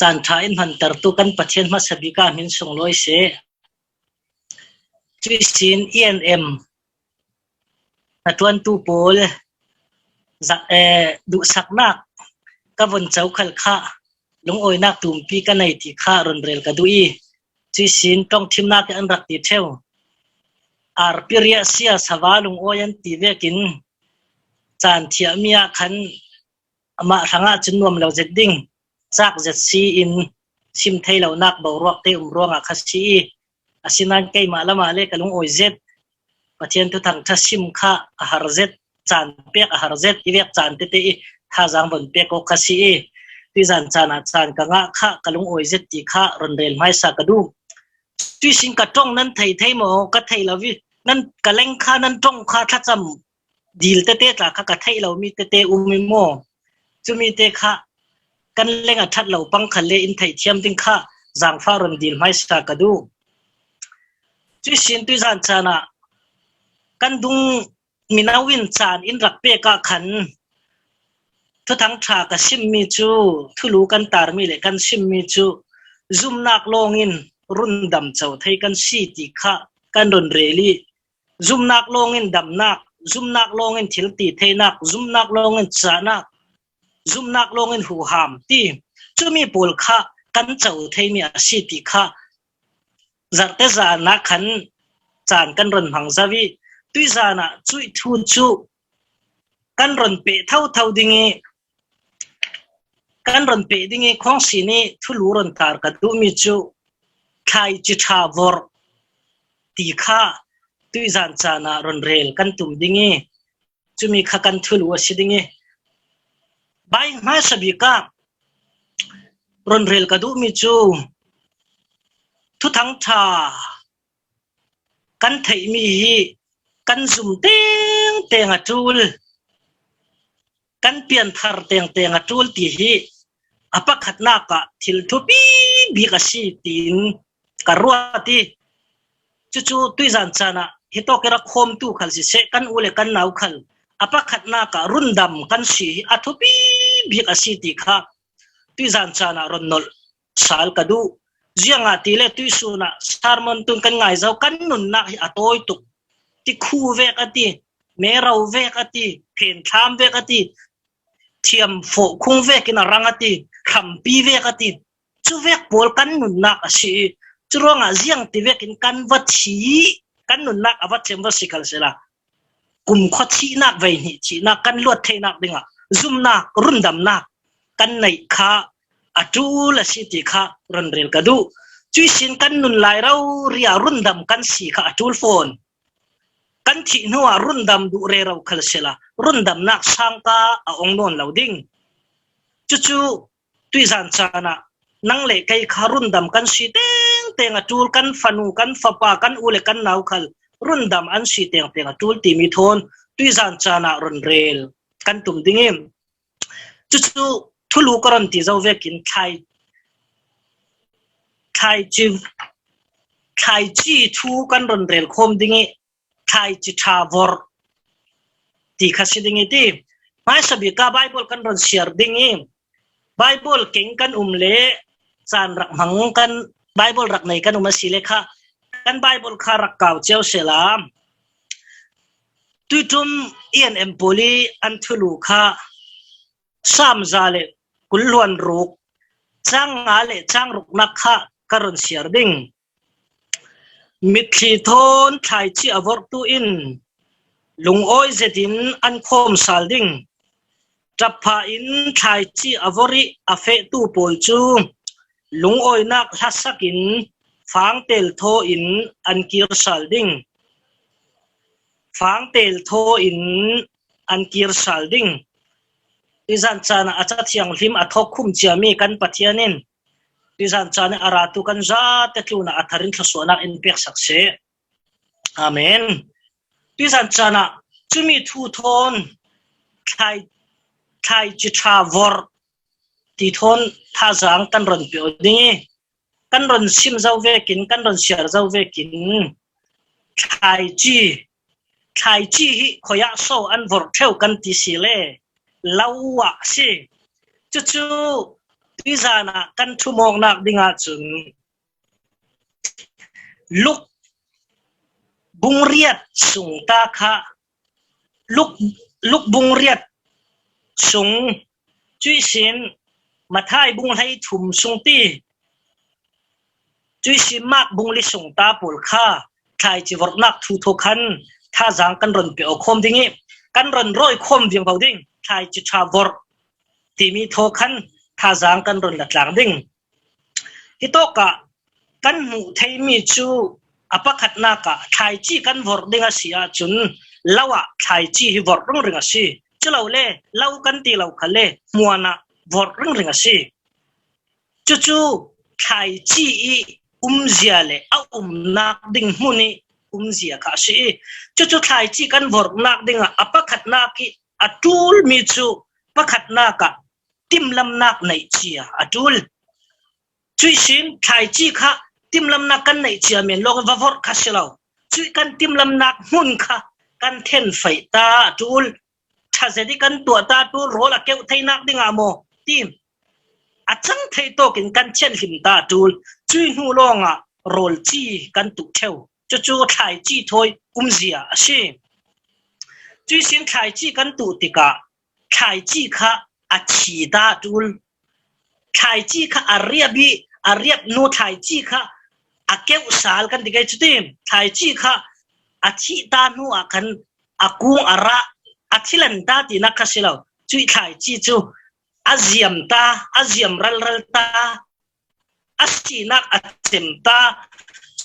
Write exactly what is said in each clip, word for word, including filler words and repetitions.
caan ṭha in hmantertu kan Pathian hmasa bik ah min sunglawi seh. Cuih sin E N M hna ṭuantu pawl za-, eh, duhsaknak ka von co khal kha lungawinak tumpi ka nei ti kha run rel ka duh i, cuih sin ṭongthimnak in an rak ti ṭheu. Arpiriah sia sava lungawi an ti vekin caan thiahmi ah khan amah hrangah cun nuam lo zet ding, cak zet si in sim thei lonak boruak te um ruangah kha si i, asinain keimah lamah le ka lungawi zet. Pathian thuthang ṭha sim kha a har zet, caan pek a har zet, i vek caan tete i thazaang von pek awk kha si i, tuizan caan ah caan ka ngah kha ka lungawi zet ti kha run rel hmaisa ka duh. Cuih sin ka ṭong nan thei thei maw? Ka theih lo i, nan ka leng kha, nan ṭong kha thlacam dil tete tla kha ka theih lomi tete um i maw? Cumi te kha kan leng a ṭhat lo pang kha le in theihthiam ding kha zaangfah run dil hmaisa ka duh. Cuih sin tuizan caan ah kan dung mino in caan in rak pek ah khan thuthang ṭha ka simmi cu, thulu kan tarmi le kan simmi cu zumnak lawngin rundam co thei kan si ti kha kan run rel i, zumnak lawngin damnak, zumnak lawngin thil ti theinak, zumnak lawngin cahnak, zumnak lawngin huham ti, cumi pawl kha kan co theimi a si ti kha zarhte zan ah khan caan kan run hmang zo i, tuizan ah cuih thu cu kan run peh thotho ding i, kan run peh ding i, khawngsi nih thulu run tar ka duhmi cu thlaici ṭha vorh ti kha tuizan caan ah run rel kan tum ding i, cumi kha kan thulu a si ding i, bai hmaisa bik ah run rel ka duhmi cu thuthang ṭha kan theihmi hi kan zum tengteng a ṭul, kan pianthar tengteng a ṭul ti hi a pakhatnak ah thil thupi bik a si tiin ka ruat i, cucu tuizan caan ah hitawk i rak khawmtu khal siseh, kan u le kan nau khal a pakhatnak ah rundam kan si hi a thupi bik a si ti kha tuizan caan ah run nolh sal ka duh. Ziangahtile tuihsun ah sermon tun kan ngai zo, kan nunnak hi a tawi tuk. Tikhu vek a ti, mero vek a ti, phenthlam vek a ti, thiamfawh khung vekin a rang a ti, hrampi vek a ti. Cu vek pawl kan nunnak a si i, cu ruangah ziang ti vekin kan va thi, kan nunnak a va cem va si khal sela, kumkhua thihnak, veihnih thihnak kan luat theinak dingah zumnak, rundamnak kan neih kha a ṭul a si ti kha run rel ka duh. Cuih sin kan nun lai rori ah rundam kan si kha a ṭul fawn. Kan thih hnu ah rundam duh rero khal sela, rundamnak sangka a ong nawn lo ding. Cucu tuizan caan ah nang le kei kha rundam kan si tengteng a ṭul, kan fanu, kan fapa, kan u le kan nau khal rundam an si tengteng a ṭul timi thawn tuizan caan ah run rel kan tum ding i, cucu thulu ka run ti zo vekin thlai, thlaici, thlaici thu kan run rel khawm ding i, thlaici ṭha vorh ti kha si ding i ti. Hmaisa bik ah Baibal kan run siar ding i, Baibal keng kan um le caan rak hmang kan, Baibal rak nei kan um a si le kha kan Baibal kha rak kau cio sela, tuiṭum E N M pawl i an thulu kha Sam za le kul hluan ruk, cang nga le cang ruknak kha ka run siar ding. Mitthli thawn thlaici a vorhtu in lungawi zetin an khawm sal ding. Ṭap pha in thlaici a vorh i a fehtu pawl cu lungawinak hlasak in fangtel thaw in an kir sal ding. Fangtel thaw in an kir sal ding. Tuizan caan ah a Ca Thianghlim a thawk khum ciami kan Pathian in tuizan caan ah a ratu kan zate tlunah a thar in thluasuahnak in peksak seh. Amen. Tuizan caan ah cumi thu thawn thlai, thlaici ṭha vorh ti thawn thazaang kan run pe ding i, kan run sim zo vekin, kan run siar zo vekin, thlaici, thlaici hi khuaia so an vorh ṭheu kan ti si le lo ah si. Cucu Tuizan ah kan thumawknak ding ahcun Luk bung riat sung ta kha, Luk, Luk bung riat sung, cuihsin Matthai bung hleithum sung ti, cuihsin Mark bung li sung ta pawl kha thlaici vorhnak thu thaw khan thazaang kan ron pe aw khawm ding i kan ron rawi khawm viangvo ding. Thlaici ṭha vorh timi thaw khan thazaang kan ron la tlang ding. Hitawkah kan hmuh theimi cu a pakhatnak ah thlaici kan vorh ding a si ahcun lo ah thlaici hi vorh ringring a si. Culole lo kan ti lo khalle hmuan ah vorh ringring a si. Cucu thlaici i umzia le a umnak ding hmun i umzia kha a si i cucu thlaici kan vorhnak dingah a pakhatnak i a ṭulmi cu pakhatnak ah timlamnak neih cia a ṭul. Cuihsin thlaici kha timlamnak kan neih cia men lawng va vorh kha si lo. Cuih kan timlamnak hmun kha kan thenfaih ta a ṭul. Ṭha zet i kan tuah ta a ṭul, rawl a keuh theinak dingah maw ti a cang thei tawkin kan thianhlim ta a ṭul. Cuih hnu lawngah rawlci kan tuh ṭheu. Cucu thlaici thawi umzia a si. Cuihsin thlaici kan tuh tikah thlaici kha a thi ta a ṭul. Thlaici kha a riap i a riap hnu thlaici kha a keuh sal kan ti ke cuti. Thlaici kha a thih ta hnu ah khan a kung a rah, a thilan ta tinak kha si lo. Cuih thlaici cu a ziam ta, a ziam ralral ta, a sinak a cem ta,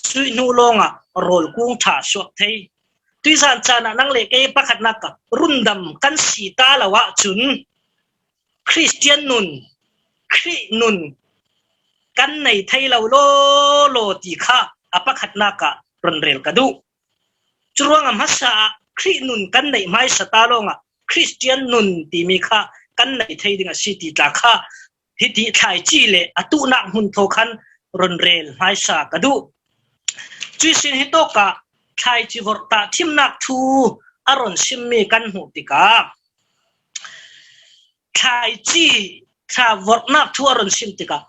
cuih hnu lawngah rawlkung ṭha suak thei. Tuizan caan ah nang le kei pakhatnak ah rundam kan si ta lo ahcun Khristian nun, Khrih nun kan nei thei lo lawlaw ti kha a pakhatnak ah ron rel ka duh. Curuangah hmasa ah Khrih nun kan neih hmaisa ta lawngah Khristian nun timi kha kan neih thei ding a si ti tla kha hiti thlaici le a tuhnak hmun thaw khan ron rel hmaisa ka duh. Cuihsin hitawkah thlaici vorh tahṭhimnak thu a ron simmi kan hmuh tikah thlaici ṭha vorhnak thu a ron sim tikah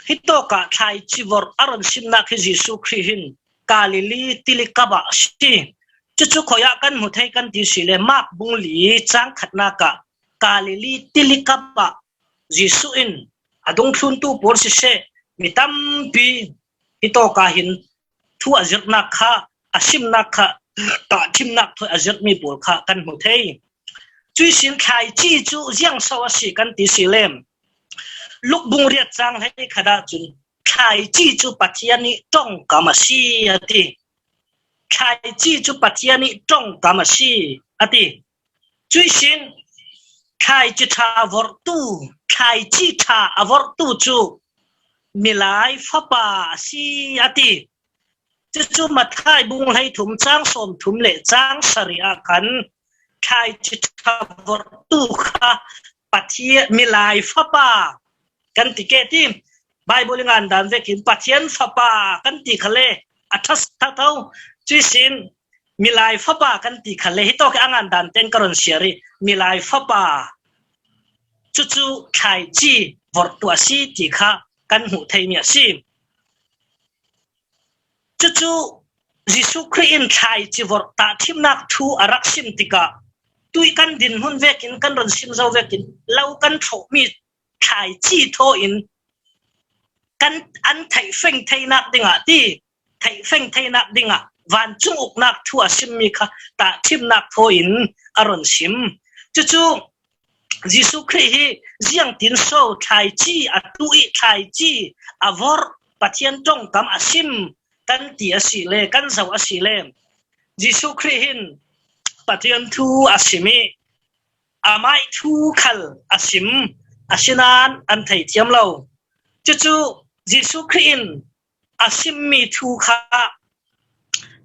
hitawkah thlaici vorh a ron simnak hi Jesuh Khrih hin Galilee tilikap ah a si. Cucu khawi ah kan hmu thei kan ti si le Mark bung li cang khatnak ah Galilee tilikap ah Jesuh in a dungthluntu pawl siseh, mi tampi hitawkah hin thu a zirhnak kha, a simnak kha, tahṭhimnak thu a zirhmi pawl kha kan hmu thei. Cuihsin thlaici cu ziangso a si kan ti si le Luk bung riat cang hleikhat ahcun thlaici cu Pathian i ṭongkam a si a ti. Thlaici cu Pathian i ṭongkam a si a ti. Cuihsin thlaici ṭha vorhtu, thlaici ṭha a vorhtu cu milai fapa a si a ti. Cucu Matthai bung hleithum cang sawmthum le cang sarih ah khan thlaici ṭha vorhtu kha Pathian milai fapa kan ti ke ti. Baibal i ngan dan vekin Pathian fapa kan ti kha le a ṭha, ṭha tho. Cuihsin milai fapa kan ti kha le hitawk a ngan dan ten ka ron siar i milai fapa cucu thlaici vorhtu a si ti kha kan hmuh theimi a si. Cucu Jesuh Khrih in thlaici vorh tahṭhimnak thu a rak sim tikah tuih kan dinhmun vekin kan ron sim zo vekin lo kan thawhmi thlaici thaw in kan an theihfeng theinak dingah ti, theihfeng theinak dingah vancung uknak thu a simmi kha tahṭhimnak thaw in a ron sim. Cucu Jesuh Khrih hi ziangtin so thlaici a tuh i thlaici a vorh Pathian ṭongkam a sim kan ti a si le kan zoh a si le Jesuh Khrih hin Pathian thu a sim i amah thu khal a sim, asinain an thei thiam lo. Cucu Jesuh Khrih in a simmi thu kha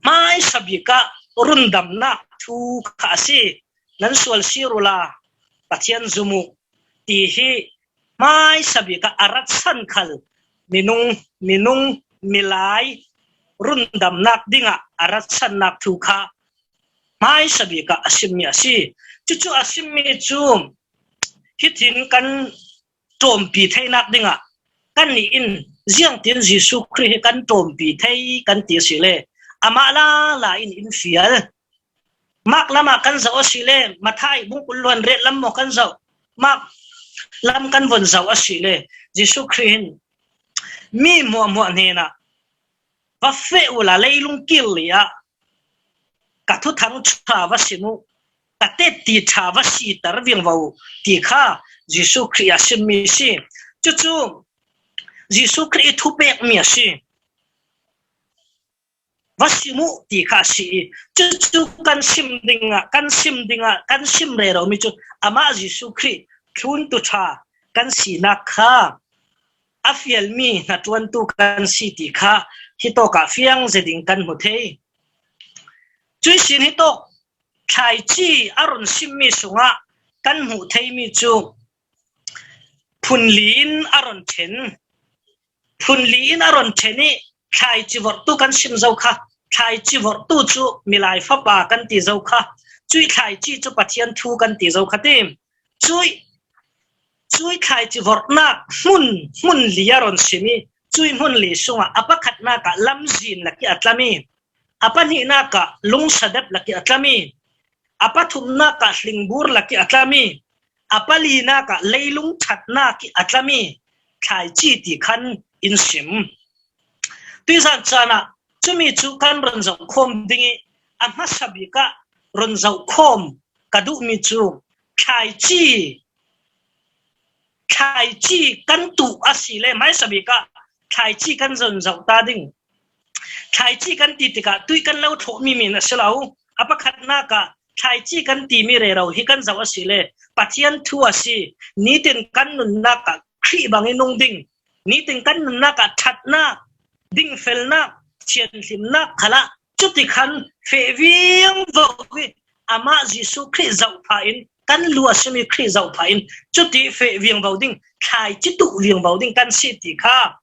hmaisa bik ah rundamnak thu kha a si. Nan sual sir uhla Pathian zum uh ti hi hmaisa bik ah a ratsan khal minung, minung, milai rundamnak dingah a ratsannak thu kha hmaisa bik ah a simmi a si. Cucu a simmi cu hitin kan ṭawmpi theinak dingah kan nih in ziangtin Jesuh Khrih hi kan ṭawmpi thei kan ti a si le, amah lala in in fial. Mark lamah kan zoh a si le, Matthai bung kul hluan riat lam maw kan zoh, Mark lam kan von zoh a si le, Jesuh Khrih in mi hmuahhmuah hnenah, "Va feh uhla leilung kil li ah ka thuthang ṭha va sim uh, ka tetti ṭha va siter viang va uh," ti kha Jesuh Khrih a simmi a si. Cucu Jesuh Khrih i thupekmi a si. "Va sim uh," ti kha a si i, cucu kan sim dingah, kan sim dingah, kan sim reromi cu amah Jesuh Khrih thluntu ṭha kan sinak kha a fialmi hnaṭuantu kan si ti kha hitawkah fiang zeding kan hmu thei. Cuih sin hitawk thlaici a run simmi sungah kan hmuh theimi cu phunli in a run ṭhen. Phunli in a run ṭhen i thlaici vorhtu kan sim zo kha. Thlaici vorhtu cu Milai Fapa kan ti zo kha. Cuih thlaici cu Pathian thu kan ti zo kha ti. Cuih, cuih thlaici vorhnak hmun, hmun li a run sim i cuih hmun li sungah a pakhatnak ah lamzin lak i a tlam i, a pahnihnak ah lungsadep lak i a tlam i, a pathumnak ah hlingbur lak i a tlam i, a palinak ah leilung ṭhatnak i a tlam i thlaici ti khan in sim. Tuizan caan ah cumi cu kan run zoh khawm ding i a hmasa bik ah run zoh khawm ka duhmi cu thlaici, thlaici kan tuh a si le hmaisa bik ah thlaici kan zon zoh ta ding. Thlaici kan ti tikah tuih kan lo thlawhmi min a si lo. A pakhatnak ah thlaici kan timi rero hi kan zoh a si le Pathian thu a si. Nitin kan nunnak ah Khrih bang i nung ding, nitin kan nunnak ah ṭhatnak, dingfelnak, thianhlimnak khalah cuti khan feh viangvo i amah Jesuh Khrih zoh phah in, kan lu a simi Khrih zoh phah in cuti feh viangvo ding, thlaici tuh viangvo ding kan si ti kha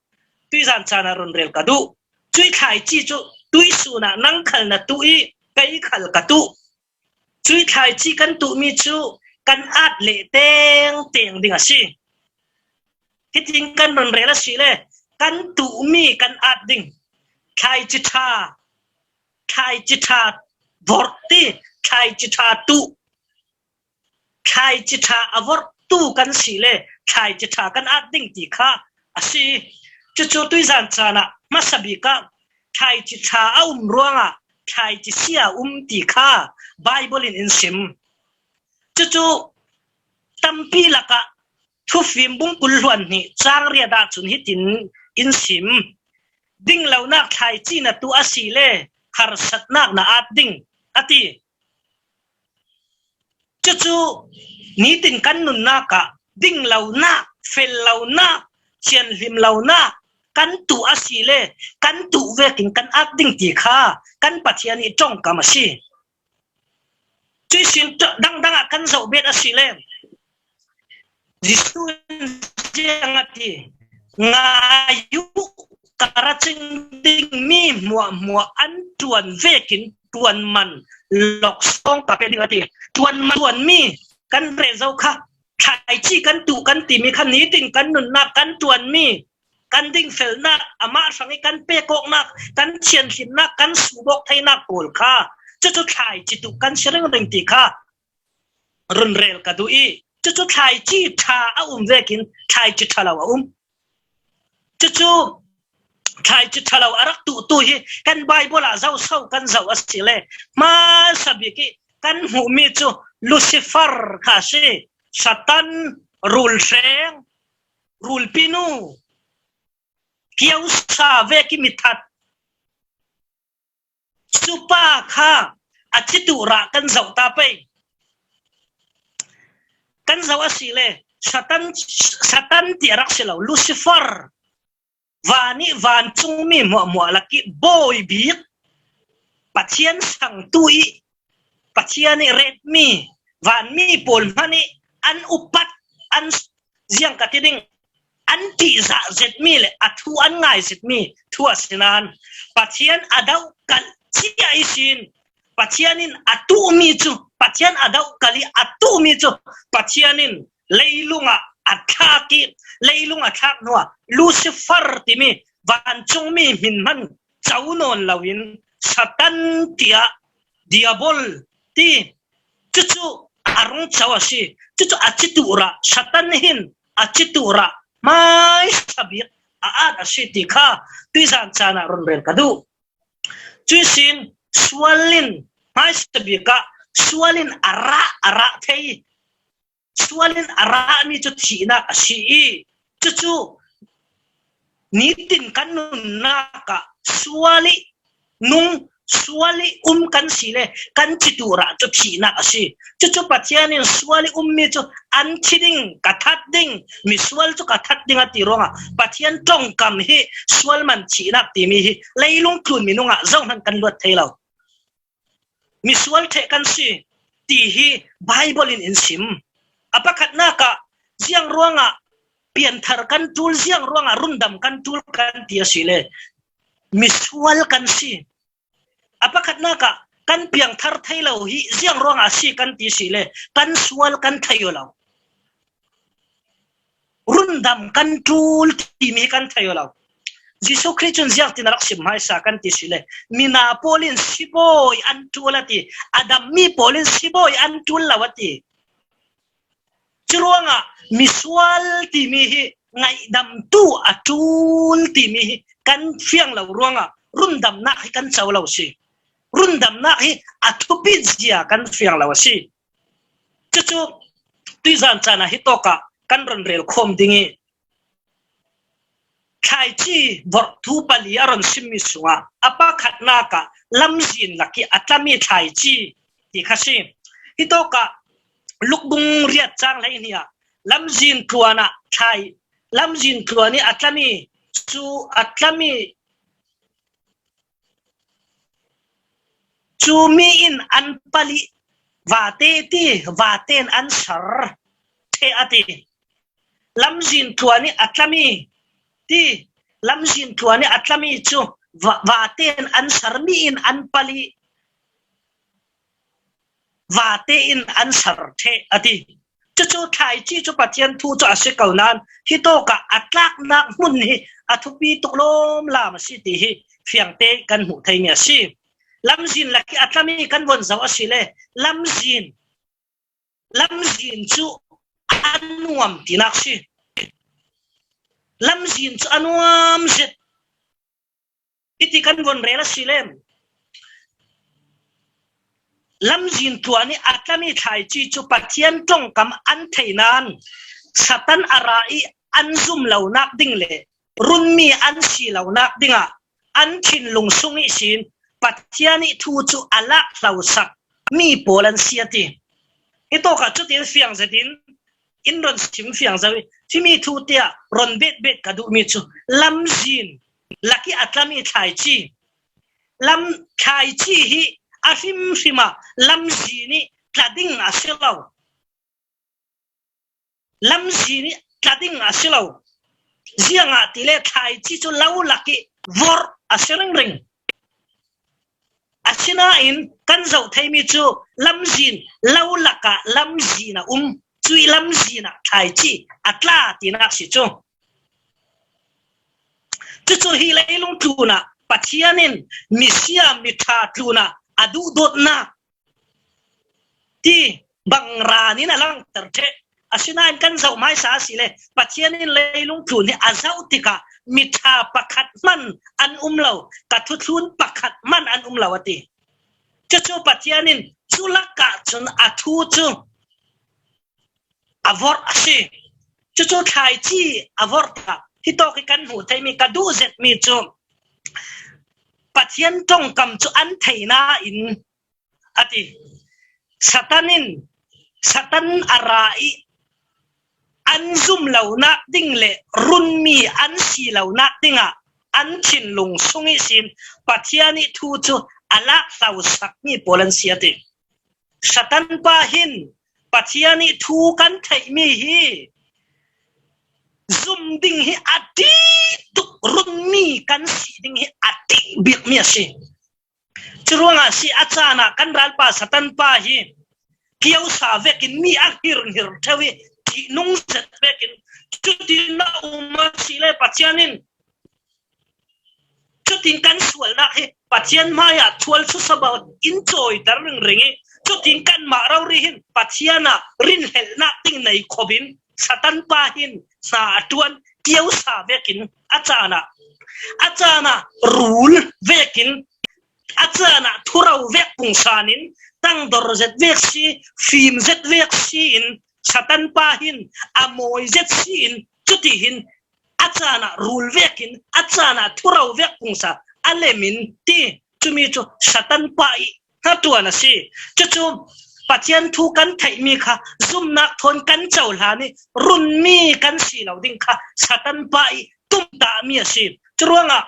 tuizan caan ah run rel ka duh. Cuih thlaici cu tuihsun ah nang khal na tuh i kei khal ka tuh. Cuih thlaici kan tuhmi cu kan at leh tengteng ding a si. Hitin kan run rel a si le kan tuhmi kan at ding. Thlaici ṭha, thlaici ṭha vorh ti, thlaici ṭha tuh, thlaici ṭha a vorhtu kan si le thlaici ṭha kan at ding ti kha a si. Cucu tuizan caan ah hmasa bik ah thlaici ṭha a um ruangah thlaici sia a um ti kha Baibal in in sim. Cucu tampi lakah Thufim bung kul hluan hnih cang riat ah cun hitin in sim: "Dinglonak thlaici na tuh a si le harsatnak na at ding," a ti. Cucu nitin kan nunnak ah dinglonak, fellonak, thianhlim lonak kan tuh a si le kan tuh vekin kan at ding ti kha kan Pathian i ṭongkam a si. Cuih sin dangdang ah kan zoh bet a si le Jesuh in ziang a ti, "Ngai uh, ka ra cing dingmi hmuahhmuah an ṭuan vekin ṭuan man loksawng ka pe ding," a ti. Ṭuan man, ṭuanmi kan rel zo kha, thlaici kan tuh kan timi kha nitin kan nunnak kan ṭuanmi, kan dingfelnak, amah hrang i kan pekawknak, kan thianhlimnak, kan subawk theinak pawl kha cucu thlaici tuh kan si ringring ti kha run rel ka duh i, cucu thlaici ṭha a um vekin thlaici ṭha lo a um. Cucu thlaici ṭha lo a rak tuhtu hi kan Baibal ah zoso kan zoh a si le hmasa bik i kan hmuhmi cu Lucifer kha a si. Satan, rulhreng, rulpinu, kiosa vek i mithat, cupa kha a citu rah kan zoh ta pei. Kan zoh a si le Satan, Satan ti a rak si lo, Lucifer, van i vancungmi hmuahhmuah lak i bawi bik, Pathian sangtu i Pathian i retmi vanmi pawl hmanh i an upat, an ziang ka ti ding, an ṭihzah zetmi le a thu an ngai zetmi thu a si nain Pathian a dohkalh cia ihsin Pathian in a tuhmi cu, Pathian a dohkalh i a tuhmi cu Pathian in leilung ah a thlak ih, leilung a thlak hnuah Lucifer timi vancungmi hmin hman co nawn loin Satan tiah Diabol ti, cucu a rung co a si. Cucu a cituhrah, Satan hin a cituhrah hmaisabik a at a si ti kha tuizan caan ah run rel ka duh. Cuih sin sual in hmaisabik ah sual in a rah, a rah thei, sual in a rahmi cu thihnak a si ih, cucu nitin kan nunnak ah sual ih nung, sual ih um kan si le kan cituhrah cu thihnak a si. Cucu Pathian in sual ih ummi cu an thi ding, ka that ding, misual cu ka that ding a ti ruangah Pathian ṭongkam hi sual man thihnak timi hi leilung tlun minung ah zohhmanh kan luat thei lo. Misual ṭheh kan si ti hi Baibal in in sim. A pakhatnak ah ziang ruangah pianthar kan ṭul, ziang ruangah rundam kan ṭul kan ti asile misual kan si. A pakhatnak ah kan piangthar thei lo hi ziang ruangah a si kan ti asile kan sual kan thei aw lo. Rundam kan ṭul timi kan thei aw lo. Jesuh Khrih cun ziangtin a rak sim hmaisa kan ti asile mina pawl in sibawi an ṭul a ti, a dammi pawl in sibawi an ṭul lo a ti. Curuangah misual timi hi ngaihdamtu a ṭul timi hi kan fiang lo ruangah rundamnak hi kan co lo si. Rundamnak hi a thupi zia kan fiang lo a si. Cucu tuizan caan ah hitawk ah kan run rel khawm ding ih, thlaici vorh thu pali a run simmi sungah a pakhatnak ah lamzin lakih a tlami thlaici ti kha si. Hitawk ah Luk bung riat cang hleihnih ah lamzin tluan ah thlai, lamzin tluan ih a tlami cu a tlami cu mi in an palih, vate ti, vate in an sar ṭheh a ti. Lamzin tluan ih a tlami ti, lamzin tluan ih a tlami cu va-, vate in an sar, mi in an palih, vate in an sar ṭheh a ti. Cucu thlaici cu Pathian thu cu a si ko nain hitawk ah a tlaknak hmun hi a thupi tuk lawmlam a si ti hi fiangte kan hmuh theimi a si. Lamzin lakih a tlami kan von zoh asile lamzin, lamzin cu a nuam tinak si. Lamzin cu a nuam zet. Hiti kan von rel asile lamzin tluan ih a tlami thlaici cu Pathian ṭongkam an thei nain Satan a ra ih an zum lonak ding le runmi an si lonak dingah an thinlung sung ihsin Pathian ih thu cu a lak hlosak mi pawl an si a ti. Hitawk ah cutin fiang zetin in run sim fiang zo ih, himi thu tiah run betbet ka duhmi cu lamzin lakih a tlami thlaici, lam thlaici hi a hrimhrim ah lamzin ih tla ding a si lo. Lamzin ih tla ding a si lo. Ziangahtile thlaici cu lo lakih vorh a si ringring. Asinain kan zoh theimi cu lamzin lo lakah lamzin a um, cuih lamzin ah thlaici a tla tinak si cu. Cucu hi leilung tlunah Pathian in misia miṭha tlunah a duhdawtnak ti bangranin a langter ṭheh. Asinain kan zoh hmaisa asile Pathian in leilung tlun hi a zoh tikah miṭha pakhat hman an um lo, ka thuthlun pakhat hman an um lo a ti. Cucu Pathian in cu lakah cun a thu cu a vorh a si. Cucu thlaici a vorh tikah hitawk ih kan hmuh theimi ka duh zetmi cu Pathian ṭongkam cu an thei nain a ti. Satan in, Satan a ra ih an zum lonak ding le runmi an si lonak dingah an thinlung sung ihsin Pathian ih thu cu a lak hlosakmi pawl an si a ti. Satan pa hin Pathian ih thu kan theihmi hi zum ding hi a ṭih tuk, runmi kan si ding hi a ṭih bikmi a si. Curuangah si a caan ah kan ralpa Satan pa hi kiosa vekin mi a hirhir ṭheu ih ginung zet vekin, cutin na um a si le Pathian in, cutin kan sualnak hi Pathian hmaiah thual susabaw in cawiter ringring i, cutin kanmah rori hin Pathian ah rinhlelhnak ding nei khopin Satan pa hin hna a ṭuan kiosa vekin a caan ah, a caan ah rul vekin, a caan ah thuro vek pungsan in tangdor zet vek si, fim zet vek si in Satan pa hin a mawi zet si in cuti hin a caan ah rul vekin, a caan ah thuro vek pungsa a lem in ti, cumi cu Satan pa i hnaṭuan a si. Cucu Pathian thu kan theihmi kha zumnak thawn kan cohlan i runmi kan si lo ding kha Satan pa i tumtahmi a si. Curuangah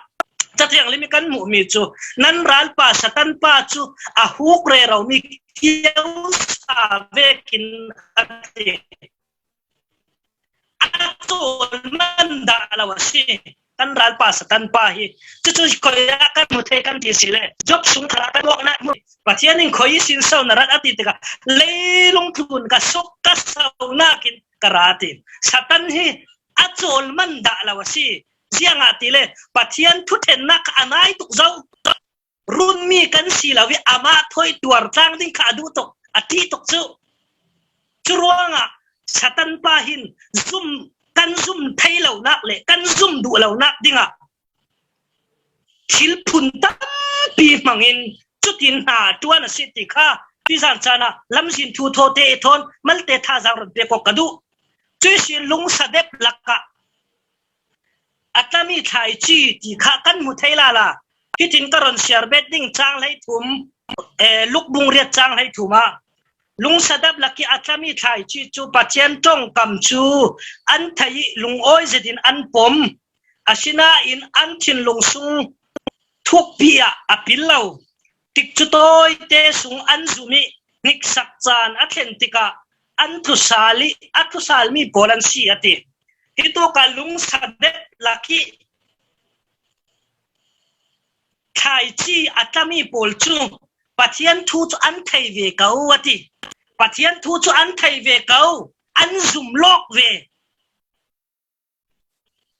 Cathiang lim i kan hmuhmi cu nan ralpa Satan pa cu a huk reromi kiosa vekin a ti. A cawl man dah lo a si. Kan ralpa Satan pa hi. Cucu koi ah kan hmu thei kan ti si le. Job sung khalah kan awknak hmu. Pathian in koi ihsin so na rat a ti tikah leilung tlun ka suk ka so nakin ka ra ti. Satan hi a cawl man dah lo a si. Ziangahtile Pathian thuṭhennak kha a nai tuk zo. Runmi kan si lo i amah thawi tuar tlang ding kha a duh tuk, a ṭih tuk cu. Curuangah Satan pa hin zum, kan zum thei lonak le kan zum duh lonak dingah thil phun tampi hmangin cutin hna ṭuan a si ti kha tuzan caan ah lamzin thu thawte i thawn malte thazaang run pek awk ka duh. Cuih sin lungsadep lakah a tlami thlaici ti kha kan hmu thei lala. Hitin ka ron siar bet ding cang hleithum, eh, Lukbung riat cang hleithum ah lungsadep lak i a tlami thlaici cu Pathian ṭongkam cu an thei i lungawi zetin an pom. Asinain an thinlung sung thukpi ah a pil lo. Tikcu tawite sung an zum i hniksak caan a thlen tikah an thusal i a thusalmi pawl an si a ti. Hitawkah lungsadep lak i thlaici a tlami pawl cu Pathian thu cu an thei ve ko a ti. Pathian thu cu an thei ve ko, an zum lawk ve.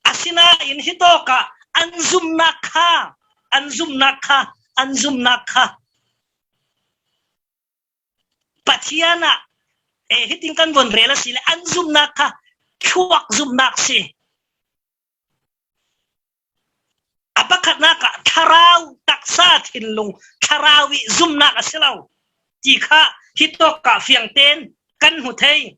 Asinain hitawkah an zumnak kha, an zumnak kha, an zumnak kha Pathian ah, eh, hitin kan von rel a si le, an zumnak kha thluak zumnak si. A pakhatnak ah thlarau taksa thinlung, thlarau i zumnak a si lo ti kha hitawkah fiangten kan hmu thei.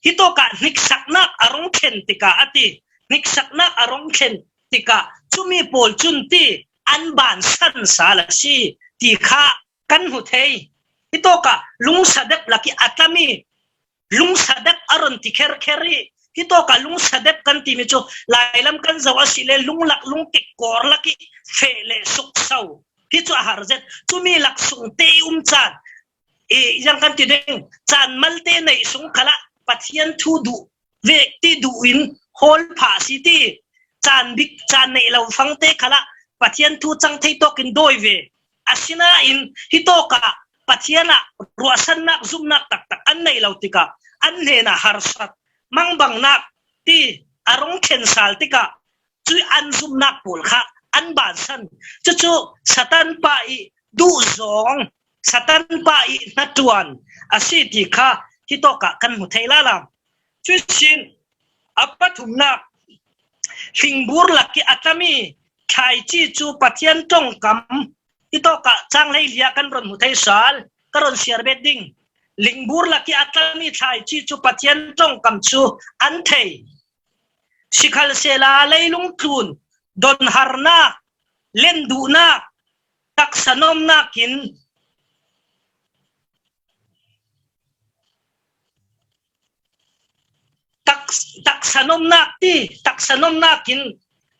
Hitawkah hniksaknak a rung thlen tikah a ti. Hniksaknak a rung thlen tikah cumi pawl cun ti an bansan sal a si ti kha kan hmu thei. Hitawkah lungsadep lak i a tlami lungsadep a run ti kherkher i hitawkah lungsadep kan timi cu lailam kan zoh a si le lunglak lungtik kawr lak i feh le sukso. Hi cu a har zet. Cumi lak sung te i um caan i ziang kan ti ding, caan malte neih sung khalah Pathian thu duh vek ti duh in hawl phah a si ti. Caan bik, caan neih lo fangte khalah Pathian thu cang thei tawk in dawi ve. Asinain hitawkah Pathian ah ruahsannak zumnak taktak an neih lo tikah an hnenah harsat, mangbangnak ti a rung thlen sal tikah cuih an zumnak pawl kha an bansan. Cucu Satan pa i duhzawng, Satan pa i hnaṭuan a si ti kha hitawkah kan hmu thei lala. Cuih sin a pathumnak, hlingbur lak i a tlami thlaici cu Pathian ṭongkam, hitawkah cang hleili ah kan ron hmu thei sal, ka ron siar bet ding. Hlingbur lak i a tlami thlaici cu Pathian ṭongkam cu an thei. Sikhalsehla leilung tlun, donharnak, len duhnak, taksa nomnak in, tak-, taksa nomnak ti, taksa nomnak in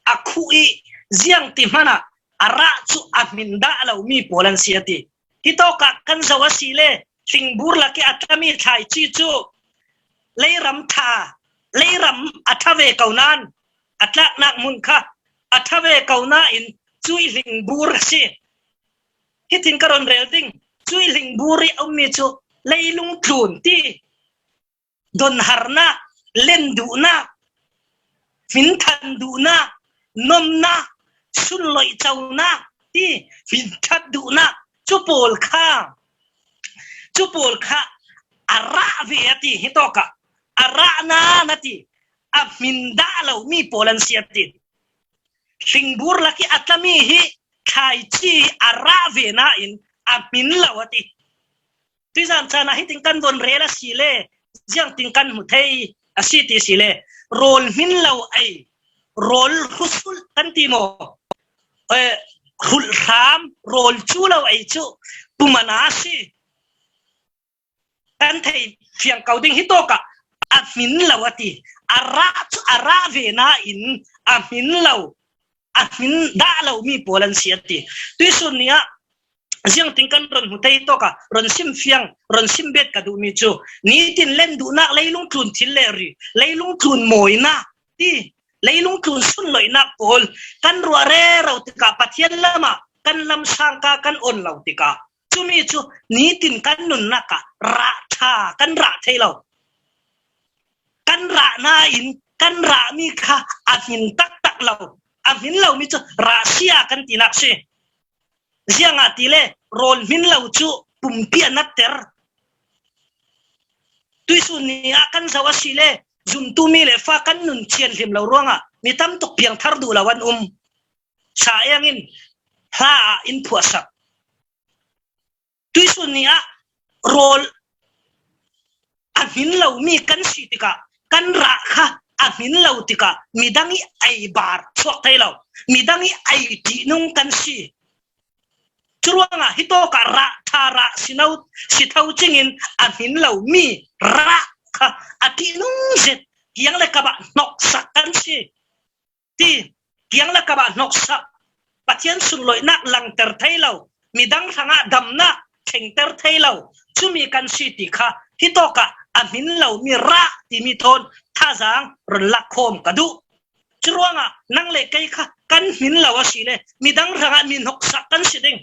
a khuh i ziang ti hmanah a rah cu a hmin dah lomi pawl an si a ti. Hitawkah kan zoh a si le hlingbur lak i a tlami thlaici cu leiram ṭha, leiram a ṭha ve ko nain a tlaknak hmun kha a ṭha ve ko nain cuih hlingbur a si. Hitin ka ron rel ding, cuih hlingbur i a ummi cu leilung tlun ti donharnak, lenduhnak, hminthan duhnak, nomnak, sunloih conak, ti, hminthat duhnak, cu pawl kha, cu pawl kha a rah ve a ti, hitawkah a rah nain a ti, a hmin dah lomi pawl an si a ti. Hlingbur lak i a tlami hi thlaici a rah ve nain a hmin lo a ti. Tuizan caan ah hitin kan von rel a si le, ziangtin kan hmu thei a si ti si le, rawl hmin lo ei, rawl hrusulh kan ti maw? Eh, hrulh hram, rawl cu lo ei cu pumana a si. Kan thei fiang ko ding, hitawkah a hmin lo a ti. A rah cu a rah ve nain a hmin lo, a hmin dah lomi pawl an si a ti. Tuisun ni ah ziangtin kan ron hmu thei, hitawkah ron sim fiang, ron sim bet ka duhmi cu, nitin len duhnak, leilung tlun thil le ri, leilung tlun mawinak ti, leilung tlun sunloihnak pawl kan ruah rero tikah, Pathian lamah kan lamsang ka kan on lo tikah, cumi cu nitin kan nunnak ah rah ṭha kan rah thei lo. Kan rah nain kan rahmi kha a hmin taktak lo. A hmin lomi cu rah sia kan tinak si. Ziangahtile rawl hmin lo cu pumpi a natter. Tuisun ni ah kan zoh a si le, zumtu mi le fa kan nun thianhlim lo ruangah mi tam tuk piangthar duh lo an um. Sa eng in hla ah in phuahsak. Tuisun ni ah rawl a hmin lomi kan si tikah, kan rah kha a hmin lo tikah midang i ei bar chuak thei lo, midang i ei ṭihnung kan si. Curuangah hitawkah rah ṭha rah si no, si tho cingin a hmin lomi rah kha a ṭihnung zet, kiang le kap ah hnoksak kan si. Ti, kiang le kap ah hnoksak, Pathian sunloihnak langter thei lo, midang hrangah damnak thlengter thei lo, cumi kan si ti kha hitawkah a hmin lomi rah timi thawn thazaang ron lak khawm ka duh. Curuangah nang le kei kha kan hmin lo a si le, midang hrangah mi hnoksak kan si ding.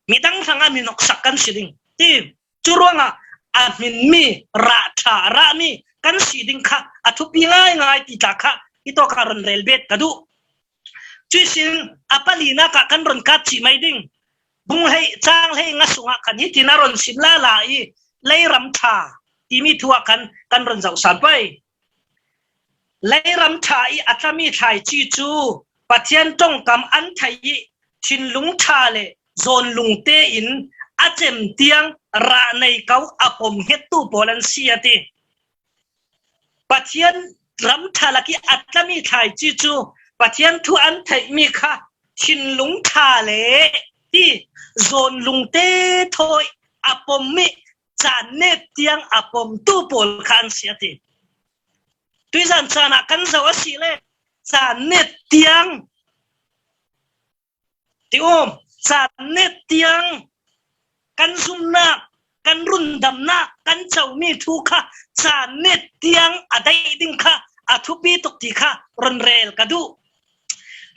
Midang hrangah mi hnoksak kan si ding. Ti, curuangah a hminmi, rah ṭha a rahmi kan si ding kha a thupi ngaingai ti tla kha hitawkah ron rel bet ka duh. Cuihsin a palinak ah kan ron kat cih mai ding. Bung hlei, cang hlei nga sungah khan hitin a ron sim lala i, leiram ṭha timi thu ah khan kan ron zohsan pei. Leiram ṭha i a tlami thlaici cu Pathian ṭongkam an theih i, thinlung ṭha le zawnlung tein a cem tiang rah nei ko a pom hngettu pawl an si a ti. Pathian ram ṭha lak i a tlami thlaici cu Pathian thu an theihmi kha thinlung ṭha le ti, zawnlung te thawi a pom i, caan net tiang a pomtu pawl kha an si a ti. Tuizan caan ah kan zoh a si le, caan net tiang ti um, caan net tiang kan zumnak, kan rundamnak, kan comi thu kha caan net tiang a daih ding kha a thupi tuk ti kha ron rel ka duh.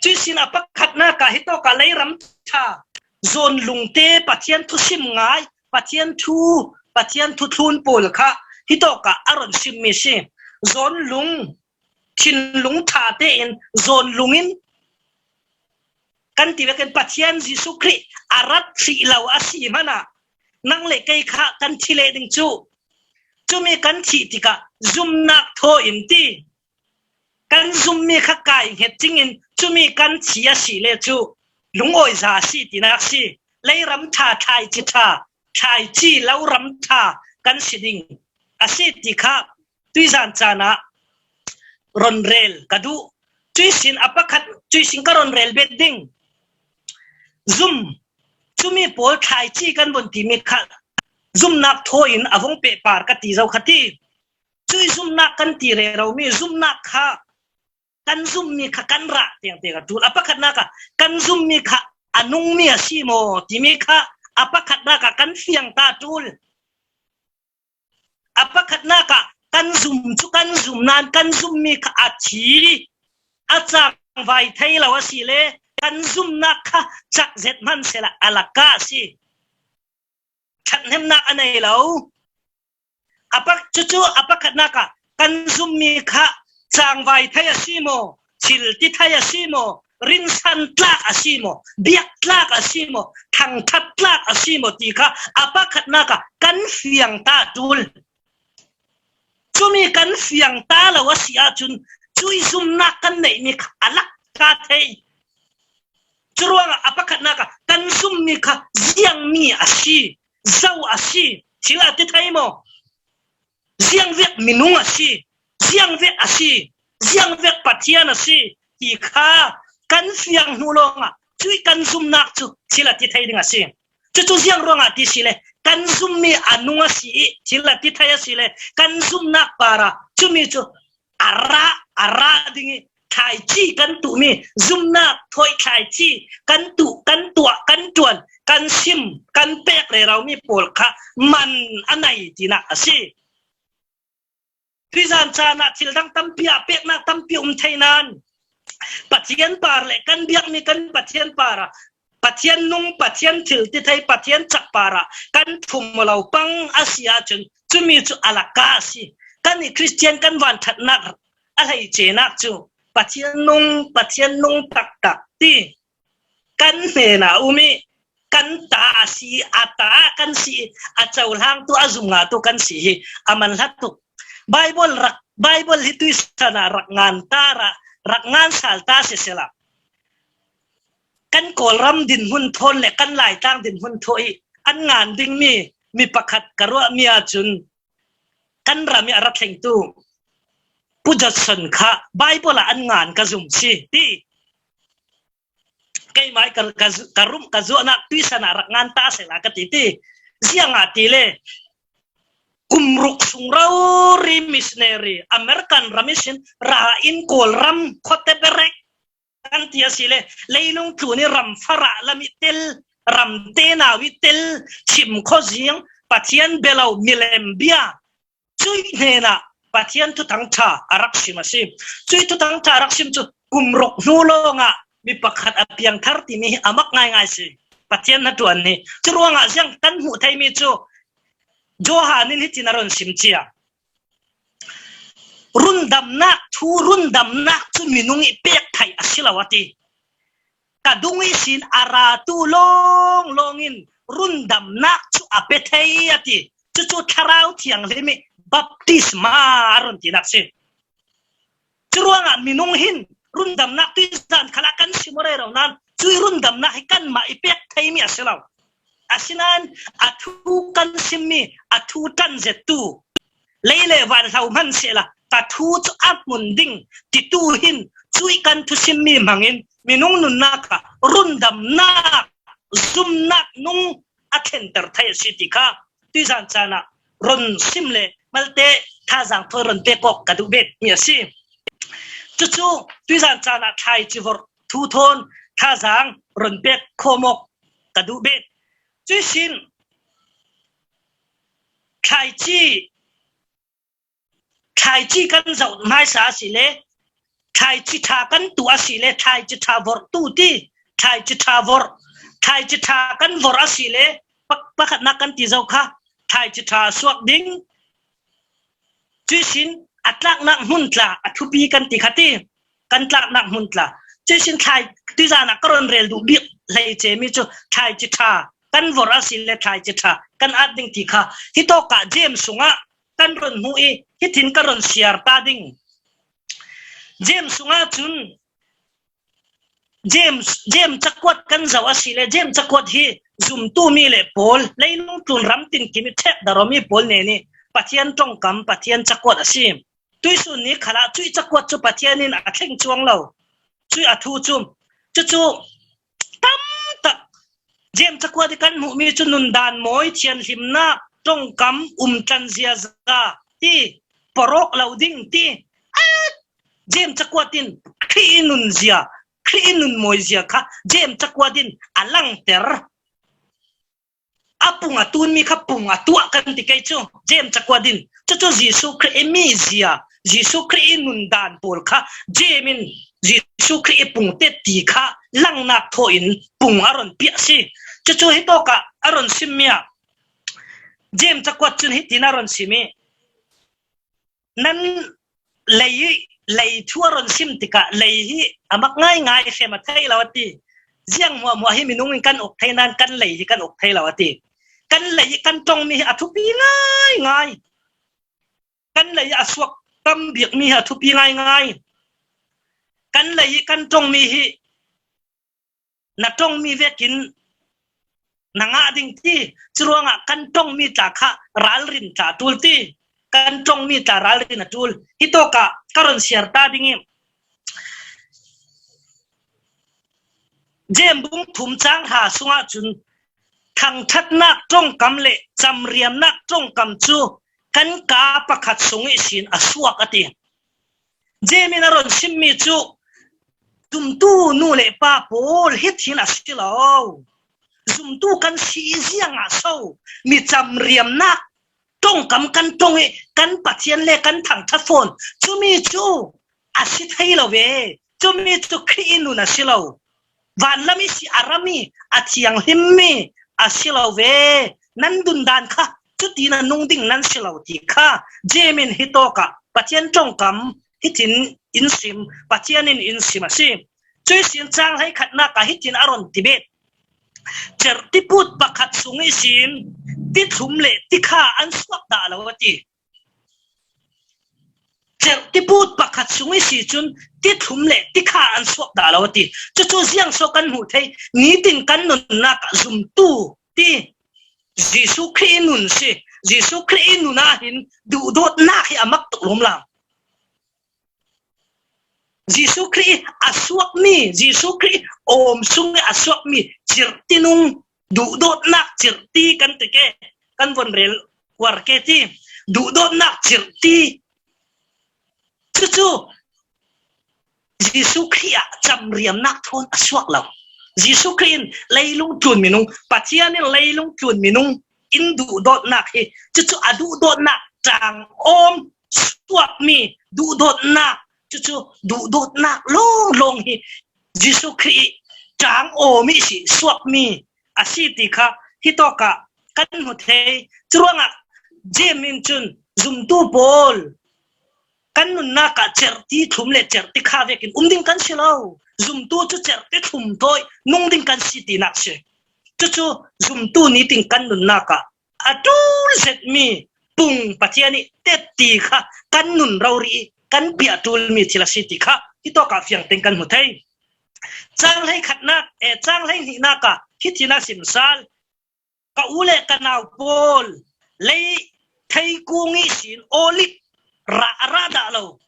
Cuihsin a pakhatnak ah hitawkah leiram ṭha, zawnlung te, Pathian thusim ngai, Pathian thu, Pathian thuthlun pawl kha hitawkah a ron simmi si. Zawnlung, thinlung ṭha tein zawnlung in kan ti vekin Pathian Jesuh Khrih a rat hrih lo a si hmanah nang le kei kha kan thi leh ding cu, cumi kan thih tikah zumnak thaw in ti. Kan zummi kha kai hnget cingin cumi kan thi a si le cu lungawiza a si tinak si. Leiram ṭha, thlaici ṭha, thlaici lo ram ṭha kan si ding a si ti kha tuizan caan ah ron rel ka duh. Cuihsin a pakhat, cuihsin ka ron rel bet ding. Zum, cumi pawl thlaici kan von timi kha zumnak thaw in a vong pehpar ka ti zo kha ti. Cui zumnak kan ti reromi zumnak kha kan zummi kha kan rah tengteng a ṭul. A pakhatnak ah kan zummi kha a nungmi a si maw timi kha a pakhatnak ah kan fiang ta ṭul. A pakhatnak ah kan zum cu kan zum nain kan zummi kha a thi, a cangvai thei lo a si le kan zumnak kha cak zet hmansehla a lak ah a si. Ṭhathnemnak a nei lo. A pak, cucu a pakhatnak ah kan zummi kha cangvai thei a si maw, thil ti thei a si maw, rinsan tlak a si maw, biak tlak a si maw, thangthat tlak a si maw ti kha a pakhatnak ah kan fiang ta ṭul. Cumi kan fiang ta lo a si ahcun cuih zumnak kan neihmi kha a lak ta thei. Curuangah a pakhatnak ah kan zummi kha ziangmi a si, zo a si, thil a ti thei maw? Ziangvek minung a si, ziangvek a si, ziangvek Pathian a si ti kha kan fiang hnu lawngah cuih kan zumnak cu thil a ti thei ding a si. Cucu ziang ruangah ti si le kan zummi a nung a si i thil a ti thei a si le kan zumnak parah cumi cu a rah, a rah ding i thlaici kan tuhmi zumnak thawi thlaici kan tuh, kan tuah, kan ṭuan, kan sim, kan pek reromi pawl kha man a nei tinak a si. Tuizan caan ah thil dang tampi ah peknak tampi um thei nain Pathian par le kan biakmi kan Pathian par ah Pathian nung, Pathian thil ti thei, Pathian cak par ah kan thum lo pang a si ahcun cumi cu a laka a si. Kan i Khristian kan vanṭhatnak a hleicenak cu Pathian nung, Pathian nung taktak ti kan hnenah um i kan ta a si, a ta kan si, a cohlang tu, a zumngah tu kan si hi a man hlat tuk. Baibal rak, Baibal hi tuisan ah rak ngan ta, rak, rak ngan sal ta sisela, kan Kawlram dinhmun thawn le kan Laitlang dinhmun thaw i an ngan dingmi mi pakhat ka ruahmi ahcun kan ram i a ra thlengtu Pu Judson kha Baibal ah an ngan ka zum si ti. Keimah i ka, ka, ka rum, ka zuahnak tuisan ah rak ngan ta sehla ka ti ti. Ziangah ti le kum ruk sung rori missionary American ram ihsin ra in Kawlram khuate berek kan ti a si le leilung tlun i ram farah lam i tel, ram tenau i tel, chim khuazing, Pathian bia lo milem bia cuih hnenah Pathian thuthang ṭha a rak sim a si. Cuih thuthang ṭha a rak sim cu kum ruk hnu lawngah mi pakhat a piangthar timi hi a mak ngaingai si. Pathian hnaṭuan hi. Curuangah ziang kan hmuh theimi cu Johan in hitin a run sim cia. Rundamnak thu, rundamnak cu minung i pek theih a si lo a ti. Ka dung ihsin a ratu lawnglawng in rundamnak cu a pe thei a ti. Cucu Thlarau Thianghlim i baptisma a run tinak si. Curuangah minung hin rundamnak tuizan khalah kan sim aw rero nain cuih rundamnak hi kanmah i pek theimi a si lo. Asinain a thu kan simmi a thu ṭanzettu lei le van hlo hman sehla ka thu cu a hmun ding titu hin cuih kan thusimmi hmangin minung nunnak ah rundamnak, zumnak nung a thlenter thei a si ti kha tuizan caan ah run sim le malte thazaang thawi run pek awk ka duh bet mi a si. Cucu tuizan caan ah thlaici vorh thu thawn thazaang run pek khawm awk ka duh bet. Cuihsin thlaici, thlaici kan zoh hmaisa a si le thlaici ṭha kan tuh a si le thlaici ṭha vorh tu ti, thlaici ṭha vorh, thlaici ṭha kan vorh a si le pak-, pakhatnak kan ti zo kha thlaici ṭha a suak ding. Cuihsin a tlaknak hmun tla a thupi kan ti kha ti. Kan tlaknak hmun tla. Cuihsin thlai, tuizan ah ka run rel duh bik hleice mi cu thlaici ṭha kan vorh a si le thlaici ṭha kan at ding ti kha. Hitawkah James sungah kan run hmuh i hitin ka run siar ta ding. James sungah cun James, James cakuat kan zoh a si le James cakuat hi zumtu mi le pawl, leilung tlun ram tinkim i ṭhek daromi pawl nen i Pathian ṭongkam, Pathian cakuat a si. Tuisun ni khalah cuih cakuat cu Pathian in a thleng cuang lo. Cuih a thu cu, cucu tamtak James cakuat i kan hmuhmi cu nundan mawi, thianhlimnak, ṭongkam, umtlan ziaza ti, porok lo ding ti. A, James cakuat in Khrih i nunzia, Khrih i nunmawizia kha James cakuat in a langter. A pung a tunmi kha pung a tuah kan ti kei cu, James cakuat in. Cucu Jesuh Khrih i mizia, Jesuh Khrih i nundan pawl kha James in Jesuh Khrih i pung te ti kha langnak thaw in pung a run piah si. Cucu hitawkah a run simmi ah James cakuat cun hitin a run simi, Nan lei, lei thu a rawn sim tikah lei hi a mak ngaingai, fem a thei lo a ti. Ziang hmuahhmuah hi minung in kan uk thei nan kan lei hi kan uk thei lo a ti. Kan lei hi kan ṭawng mi hi a thupi ngaingai. Kan lei hi a suak tam bik mi hi a thupi ngaingai. Kan lei hi kan ṭawng mi hi na ṭawng mi vekin na ngah ding ti, churuangah kan ṭawng mi tla kha ralrin tla tul ti, kan ṭawng mi tla ralrin a tul. Hi tawkah ka rawn siar ta ding i, Jem bung thum chang hra sungah chun thangṭhatnak ṭawngkam leh chamriamnak ṭawngkam chu kan ka pakhat sung ihsin a suak a ti. Jemin a rawn simmi chu zumtu nu leh pa pawl hi thin a si lo. Zumtu kan si ziangah so mi chamriamnak ṭawngkam kan ṭawng i kan Pathian le kan thangṭhat fawn chumi chu a si thei lo ve. Chumi chu Khrih i nun a si lo. Van lam i si a ram i a thianghlim mi a si lo ve. Nan dun dan kha chuti na nung ding nan si lo ti kha Jemin hi tawkah Pathian ṭawngkam hi thin in sim, Pathian in in sim a si. Chu ihsin chang hleikhatnak ah hi thin a rawn ti bet. Cherh tiput pakhat sung ihsin ti thlum leh ti kha an suak dah lo a ti. Cherh tiput pakhat sung ihsi chun ti thlum leh ti kha an suak dah lo a ti. Chu chu ziang so kan hmuh thei, nitin kan nunnak ah zumtu ti, Jesu Khrih i nun si, Jesu Khrih i nun ah hin duhdawtnak hi a mak tuk lawm lam. Jesu Khrih a suak mi, Jesu Khrih awm sung a suak mi chirhti nung, duhdawtnak chirhti kan ti ke, kan von rel kuar ke ti, duhdawtnak chirhti. Chu chu Jesu Khrih ah chamriamnak thawn a suak lo. Jesu Khrih in leilung tlun minung, Pathian in leilung tlun minung in duhdawtnak hi, chu chu a duhdawtnak ṭang awm suak mi duhdawtnak, chu chu duhdawtnak lawnglawng hi Jesu Khrih ṭang awm ihsi suak mi a si ti kha hi tawkah kan hmu thei. Churuangah Jemin chun zumtu pawl kan nunnak ah cherhti thlum leh cherhti kha vekin um ding kan si lo. Zumtu chu cherhti thlum tawh nung ding kan si tinak si. Chu chu zumtu nitin kan nunnak ah a tul zet mi pung Pathian i tet ti kha kan nun rori i kan piah tul mi thil a si ti kha hi tawkah fiang teng kan hmu thei. Chang hleikhatnak, eh, chang hleihnihnakah hi thin a simsal. Ka u leh ka nau pawl lei theikung ihsin olive rah a rah dah lo.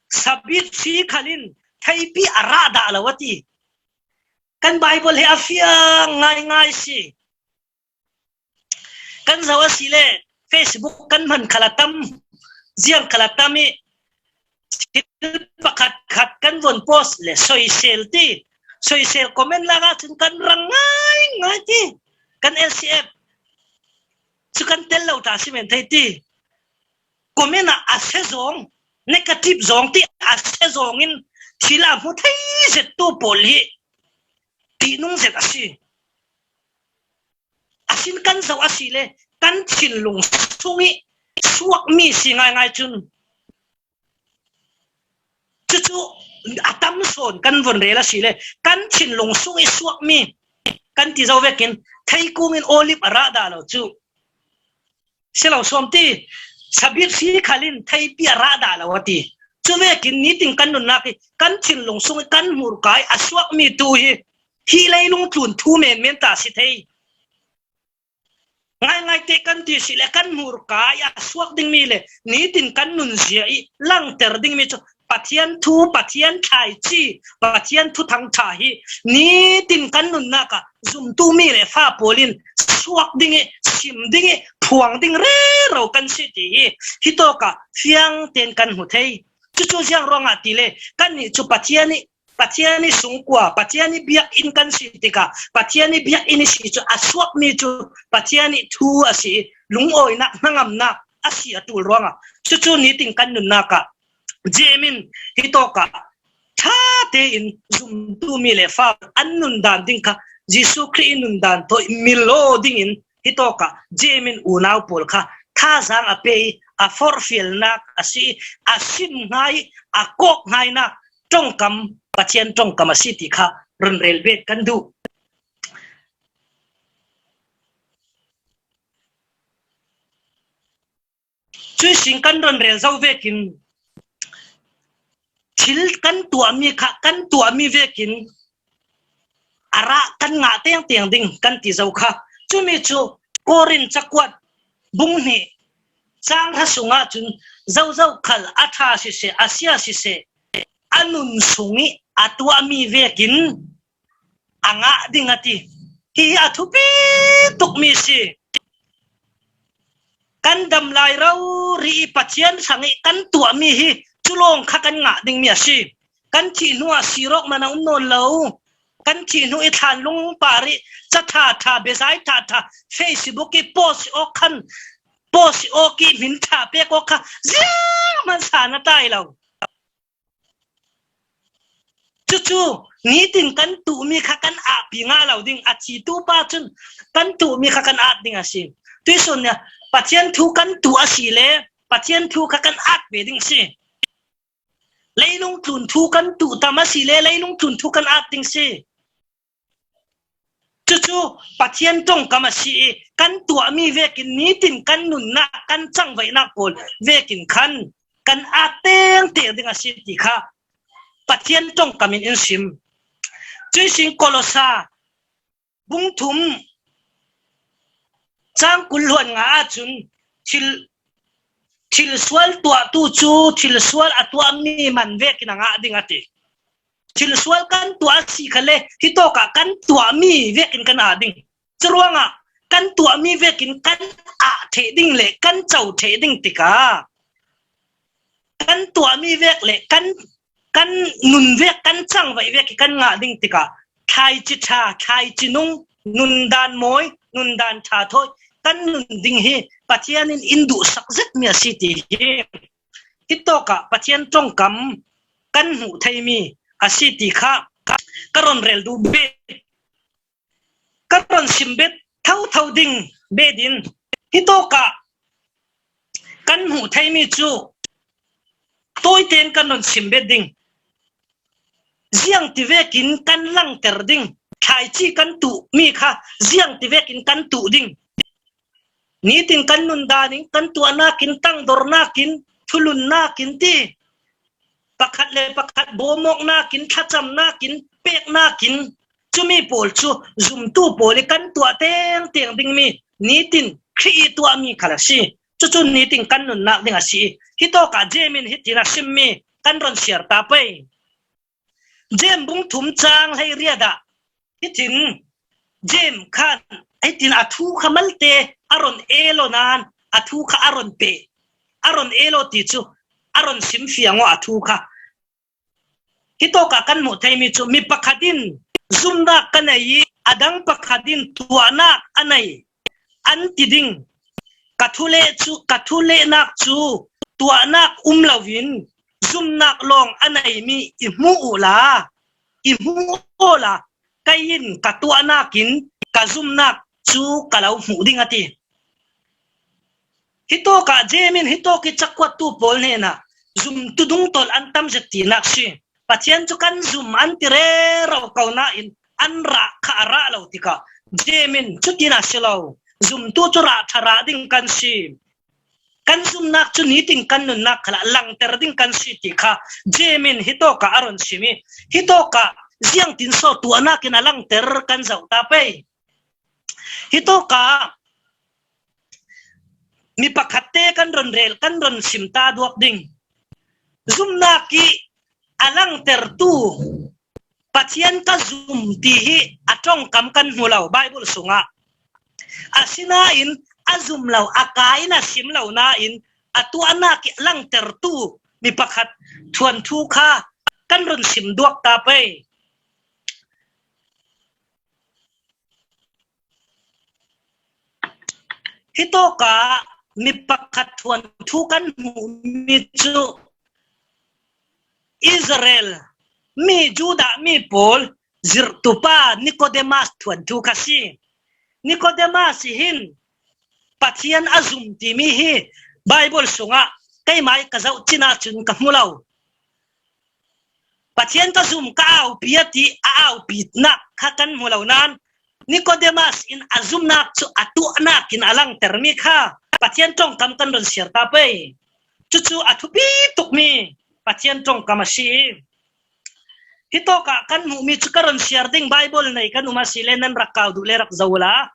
Sabit si khalin theipi a rah dah lo a ti. Kan Bible hi a fiang ngaingai si. Kan zo a si le Facebook kan hman khala tam, ziang khala tam i thil pakhat khat kan von post le soisel ti, soisel comment laka chun kan rang ngaingai ti. Kan L C F chu kan tel lo ta si men thei ti. Comment a a se zawng, negative zawng ti a se zawngin thil a hmu thei zet tu pawl hi tihnung zet a si. A sin kan zo a si le kan thinlung sung i suak mi si ngaingai chun. Chu chu a tam sawn kan von rel a si le kan thinlung sung i suak mi kan ti zo vekin theikung in olive a rah dah lo chu. Si lo sawm ti, sabit si khalin theipi a rah dah lo a ti. Chu vekin nitin kan nunnak hi kan thinlung sung i kan hmurka i a suak mi tu hi hi leilung tlun thu men men ta si thei. Ngaingai te kan ti si le kan hmurka i a suak ding mi le nitin kan nunzia i langter ding mi chu Pathian thu, Pathian thlaichi, Pathian thuthang ṭha hi nitin kan nunnak ah zumtu mi le fa pawlin suak ding i, sim ding i, phuang ding rero kan si ti hi hi tawkah fiang ten kan hmu thei. Chu chu ziang ruangah ti le kan nih chu Pathian i Pathian i sungkua, Pathian i biakinn kan si tikah Pathian i biakinn i si chu a suak mi chu Pathian i thu a si, lungawinak, hnangamnak a si a tul ruangah chu chu nitin kan nunnak ah Jemin hi tawkah ṭha tein zumtu mi le fa an nun dan ding kha Jesu Khrih i nun dan tawh i mil lo dingin hi tawkah Jemin unau pawl kha thazang a pe i a forhfialnak a si, a sim ngai, a kawk ngainak ṭongkam, Pathian ṭongkam a si ti kha run rel bet kan duh. Cuih sin kan run rel zo vekin thil kan tuahmi kha kan tuahmi vekin a rah kan ngah tengteng ding kan ti zo kha. Cumi cu Korin cakuat bung hnih cang hra sungah cun zozo khal a ṭha siseh, a sia siseh, a nun sung ih a tuahmi vekin a ngah ding a ti. Hihi a thupi tukmi si. Kan dam lai rori ih Pathian hrangih kan tuahmi hi cu lawng kha kan ngah dingmi a si. Kan thih hnuah sir awk man a um nawn lo. Kan thih hnu ih thlanlung par ih ca ṭha ṭha, biazai ṭha ṭha, Facebook ih post awk khan, post awk ih hmin ṭha pek awk kha ziang hman sa na tai lo. Cucu nitin kan tuhmi kha kan ahpi ngah lo ding, a thitu pa cun kan tuhmi kha kan at ding a si. Tuihsun nia Pathian thu kan tuh a si le Pathian thu kha kan at ve ding a si. Leilung tlun thu kan tuh tam a si le leilung tlun thu kan at ding a si. Cucu Pathian ṭongkam a si ih kan tuahmi vekin nitin kan nunnak, kan cangvaihnak pawl vekin khan kan at tengteng ding a si ti kha Pathian ṭongkam in in sim. Cuih sin Kolosa bung thum cang kul hluan nga ahcun thil, thil sual tuahtu cu thil sual a tuahmi man vekin a ngah ding a ti. Thil sual kan tuah a si kha le hitawkah kan tuahmi vekin kan at ding. Curuangah kan tuahmi vekin kan at theih ding le kan co theih ding tikah kan tuahmi vek le kan, kan nun vek, kan cangvaih vek ih kan ngah ding tikah thlaici ṭha, thlaici nung, nundan mawi, nundan ṭha thawi kan nun ding hi Pathian in in duhsak zetmi a si ti hi hitawkah Pathian ṭongkam kan hmuh theimi a si ti kha ka run rel duh bet. Kan run sim bet thotho ding bet in hitawkah kan hmuh theimi cu tawiten kan run sim bet ding. Ziangtivekin kan langter ding, thlaici kan tuhmi kha ziangtivekin kan tuh ding. Nitin kan nundan in, kan tuahnak in, tangdornak in, thulunnak in ti, pakhat le pakhat bawmawknak in, thlacamnak in, peknak in, cumi pawl cu zumtu pawl ih kan tuah tengteng dingmi nitin Khrih ih tuahmi khal a si. Cucu nitin kan nunnak ding a si. Hitawkah Jeim in hitin a simmi kan run siar ta pei. Jeim bung thum cang hleiriat ah hitin Jeim khan hitin a thu kha malte a run elo nain a thu kha a run pe, a run elo ti cu a run simfiang aw a thu kha. Hitawkah kan hmuh theimi cu mi pakhat in zumnak ka nei ih a dang pakhat in tuahnak a nei an ti ding. Ka thu leh cu, ka thu lehnak cu tuahnak um loin zumnak lawng a neimi i hmuh uhla, i hmuh awla, kei in ka tuahnak in ka zumnak cu ka lo hmuh ding a ti. Hitawkah Jeim in hitawk ih cakuattu pawl hnenah zumtu dungtolh an tam zet tinak si. Pathian cu kan zum an ti rero ko nain an rah kha a rah lo tikah Jeim in cutin a si lo. Zumtu cu rah ṭha rah ding kan si. Kan zumnak cu nitin kan nunnak khalah langter ding kan si ti kha Jeim in hitawkah a run sim ih hitawkah ziangtin so tuahnak in a langter kan zoh ta pei. Hitawkah mi pakhatte kan run rel, kan run sim ta duak ding. Zumnak ih a langtertu Pathian ka zum ti hi a ṭongkam kan hmu lo Baibal sungah. Asinain a zum lo, a ka in a sim lo nain a tuahnak ih a langtertu mi pakhat thuanthu kha kan run sim duak ta pei. Hitawkah mi pakhat thuanthu kan hmuhmi cu Israel mi, Judah mi pawl zirhtupa Nikodemas thuanthu kha si. Nikodemas hi hin Pathian a zum timi hi Bible sungah keimah ka zoh cin ahcun ka hmu lo. Pathian ka zum, ka aupi a ti, a aupinak kha kan hmu lo nain Nicodemus in a zumnak cu a tuahnak in a langtermi kha Pathian ṭongkam kan run siar ta pei. Cucu a thupi tukmi Pathian ṭongkam a si. Hitawkah kan hmuhmi cu ka run siar ding, Bible nei kan um a si le nan rak kau duh le rak zoh ula.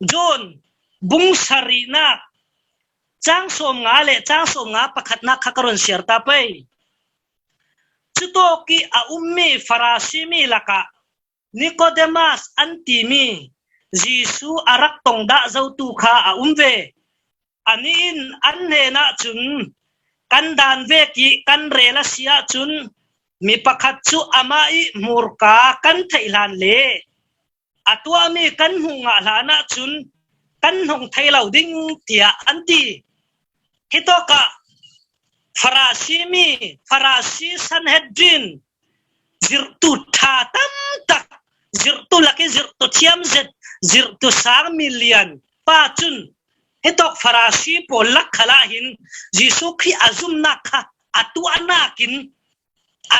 John bung sarihnak cang sawm nga le cang sawm nga pakhatnak kha ka run siar ta pei. Cutawk i a ummi Farasi mi lakah Nicodemus an timi Jesuh a rak tong dah zotu kha a um ve. Anih in an hnenah cun, kan dan vek i kan rel a si ahcun mi pakhat cu amah i hmurka kan theih hlan le a tuahmi kan hmuh ngah hlan ahcun kan hnong thei lo ding, tiah an ti. Hitawkah Farasi mi, Farasi Sanhedrin, zirhtu ṭha tamtak, zirhtu lak i zirhtu thiam zet, zirhtu sang milian pa cun hitawk Farasi pawl lak khalah hin Jesuh Khrih a zumnak kha a tuahnak in a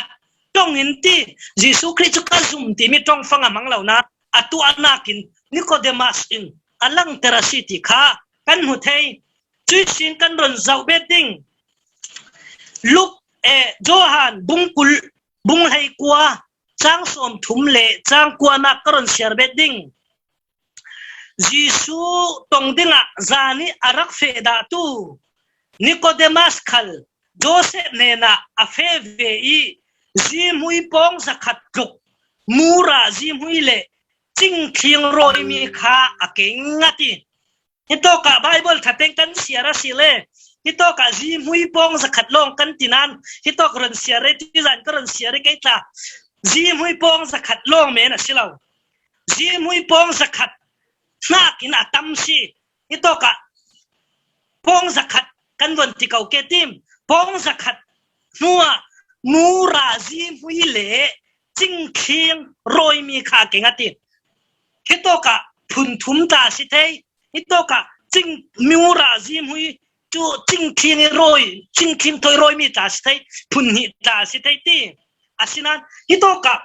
ṭong in ti, Jesuh Khrih cu ka zum timi ṭongfang a hmang lo nain a tuahnak in Nicodemus in a langter a si ti kha kan hmu thei. Cuih sin kan run zoh bet ding. Luke, eh, Johan bung kul, bung hleikua, cang sawm thum le cang kuanak ka run siar bet ding. Jesuh tong dingah zan i a rak feh dahtu Nicodemus khal Joseph hnenah a feh ve i, zihmui pawng zakhat tluk, mura zihmui le cingthling rawimi kha a keng a ti. Hitawkah Bible ṭha teng kan siar a si le, hitawkah zihmui pawng zakhat lawng kan ti nain, hitawk run siar i, tuzan ka run siar i kei tla, zihmui pawng zakhat lawng men a si lo. Zihmui pawng zakhat hnakin a tam si. Hitawkah pawng zakhat kan von ti ko ke tim, pawng zakhat hnuah mura zihmui le cingthling rawimi kha a keng a ti. Hitawkah phun thum tla si thei, hitawkah cing, mura zihmui cu cingthling i rawi, cingthling thawi rawimi tla si thei, phun hnih tla si thei ti. Asinain hitawkah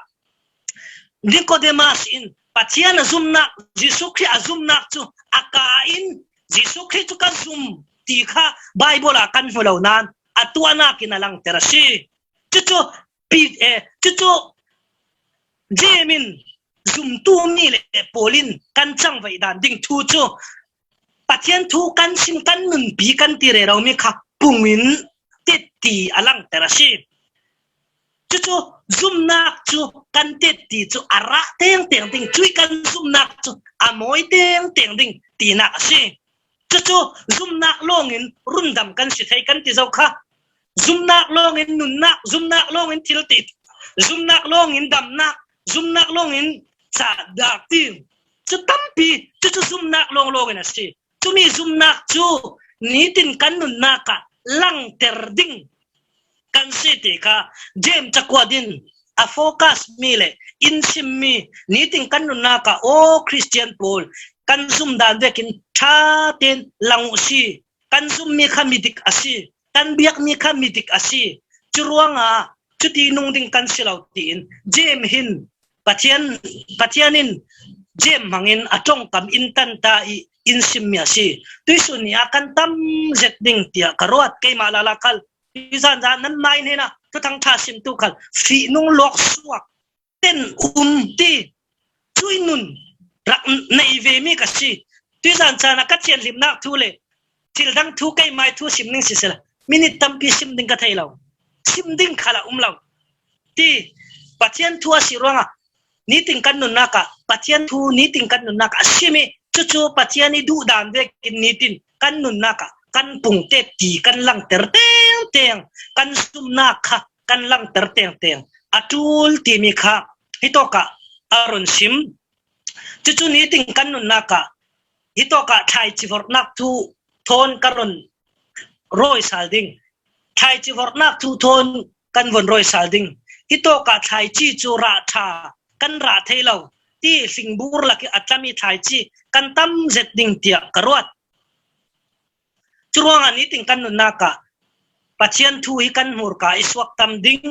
Nicodemus in Pathian a zumnak, Jesuh Khrih a zumnak cu a ka in Jesuh Khrih cu ka zum ti kha Bible ah kan hmu lo nain a tuahnak in a langter a si. Cucu Pi-, eh, cucu James in zumtu mi le pawl in kan cangvaih dan ding thu cu Pathian thu kan sim, kan nunpi kan ti rero mi kha pung in tetti a langter a si. Cucu zumnak cu kan tetti cu a rah tengteng ding, cuih kan zumnak cu a mawi tengteng ding tinak a si. Cucu zumnak lawngin rundam kan si thei kan ti zo kha. Zumnak lawngin nunnak, zumnak lawngin thil ti, zumnak lawngin damnak, zumnak lawngin cahnak ti. Cu tampi, cucu zumnak lawng lawngin a si. Cumi zumnak cu nitin kan nunnak ah langter ding kan si ti kha James cakuat in a focus mi le in simmi nitin kan nunnak ah aw Christian pawl kan zumdan vekin ṭha tein lang uh si. Kan zummi kha midik a si, kan biakmi kha midik a si. Curuangah cuti nung ding kan si lo tiin James hin Pathian, Pathian in James hmangin a ṭongkam in tan ta i in simmi a si. Tuihsun ni ah kan tam zet ding tiah ka ruat, keimah lala khal. Tuizan zan nan mai hnenah Thuthang ṭha simtu khal fihnung lawk suak ten um ti, cuih nun rak nei ve mi ka si. Tuizan caan ah ka thianhlimnak thu le thil dang thu, keimai thu sim ning sisela, minit tampi sim ding ka thei lo. Sim ding khal a um lo. Ti, Pathian thu a si ruangah nitin kan nunnak ah, Pathian thu nitin kan nunnak ah a sim i, cucu Pathian i duhdan vekin nitin kan nunnak ah kan pungte ti kan langter tengteng, kan zumnak kha kan langter tengteng a ṭul timi kha hitawkah a run sim. Cucu nitin kan nunnak ah hitawkah thlaici vorhnak thu thawn ka run rawi sal ding. Thlaici vorhnak thu thawn kan von rawi sal ding. Hitawkah thlaici cu rah ṭha kan rah thei lo ti, hlingbur lak i a tlami thlaici kan tam zet ding tiah ka ruat. Curuangah nitin kan nunnak ah Pathian thu hi kan hmurka i suak tam ding,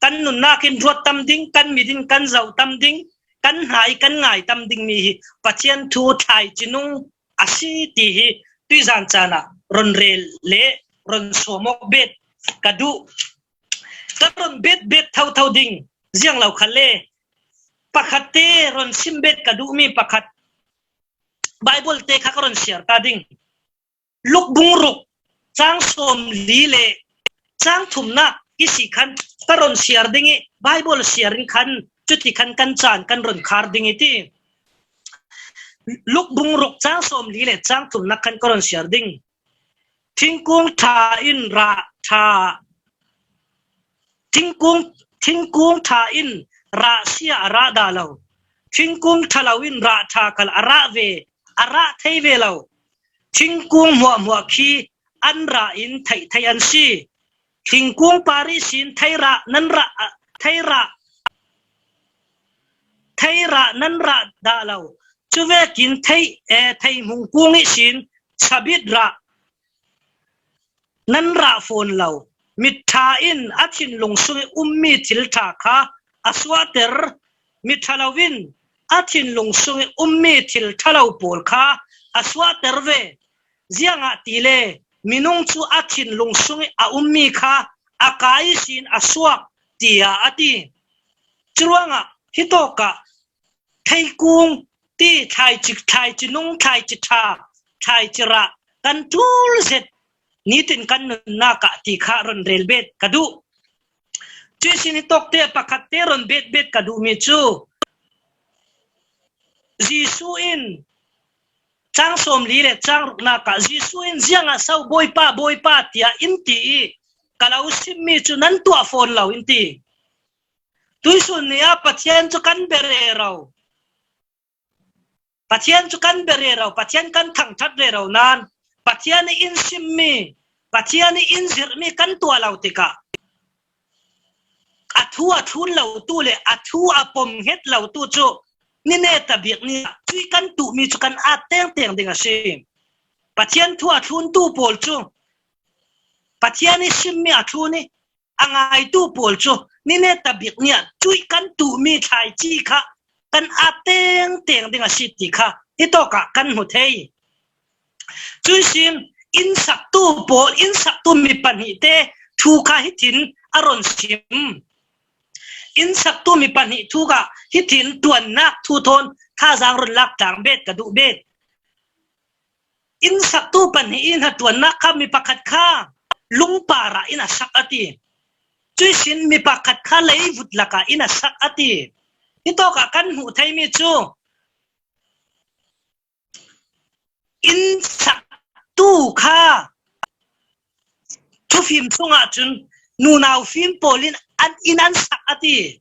kan nunnak in ruat tam ding, kan mit in kan zoh tam ding, kan hna i kan ngai tam ding mi hi Pathian thu thlaici nung a si ti hi tuizan caan ah ron rel le ron sawm awk bet ka duh. Ka ron bet bet thotho ding ziang lo kha le pakhat te ron sim bet ka duh mi pakhat Bible te kha ka ron siar ta ding. Luk bung ruk cang sawm li le cang thumnak i si khan ka ron siar ding i Bible siar in khan cuti khan kan caan kan ron khar ding i ti. Luk bung ruk cang sawm li le cang thumnak khan ka ron siar ding. Thingkung ṭha in rah ṭha thingkung thingkung ṭha in rah sia a rah dah lo. Thingkung ṭha lo in rah ṭha khal a rah ve, a rah thei ve lo. Thingkung hmuahhmuah khi an rah in theih thei an si. Thingkung par ihsin theirah nan rah, theirah, theirah nan rah dah lo. Cuvekin theih, eh, theihmung kung ihsin sabit rah nan rah fawn lo. Mitṭha in a thinlung sung i ummi thil ṭha kha a suahter. Mitṭha lo in a thinlung sung i ummi thil ṭha lo pawl kha a suahter ve. Ziangahtile minung cu a thinlung sung i a ummi kha a kaa ihsin a suak, tiah a ti. Curuangah hitawkah theikung ti thlaici, thlaici nung, thlaici ṭha, thlaici rah kan ṭul zet nitin kan nunnak ah ti kha ron rel bet ka duh. Cuihsin hitawkte pakhat te ron bet bet ka duhmi cu Jesuh in cang sawm li le cang ruknak ah Jesuh in ziangah so Bawipa, Bawipa tiah in ti i ka lo simmi cu nan tuah fawn lo in ti. Tuisun ni ah Pathian cu kan bia rero. Pathian cu kan bia rero, Pathian kan thangṭhat rero nain Pathian i in simmi, Pathian i in zirhmi kan tuah lo tikah a thu a thlun lotu le a thu a pom hnget lotu cu ni neta bik ni ah cuih kan tuhmi cu kan at tengteng ding a si. Pathian thu a thluntu pawl cu Pathian i simmi a thlun i a ngaitu pawl cu ni neta bik ni ah cuih kan tuhmi thlaici kha kan at tengteng ding a si ti kha hitawkah kan hmu thei. Cuihsin innsaktu pawl, innsaktu mi pahnih te thu kha hitin a ron sim. Innsaktu mi pahnih thu kha hitin ṭuannak thu thawn thazaang ron lak tlang bet ka duh bet. Innsaktu pahnih in hnaṭuannak kha mi pakhat kha lungpar ah in a sak a ti. Cuihsin mi pakhat kha leivut lakah in a sak a ti. Hitawkah kan hmuh theimi cu innsaktu kha thufim chungah cun nunau fim pawl in an, in an sak a ti.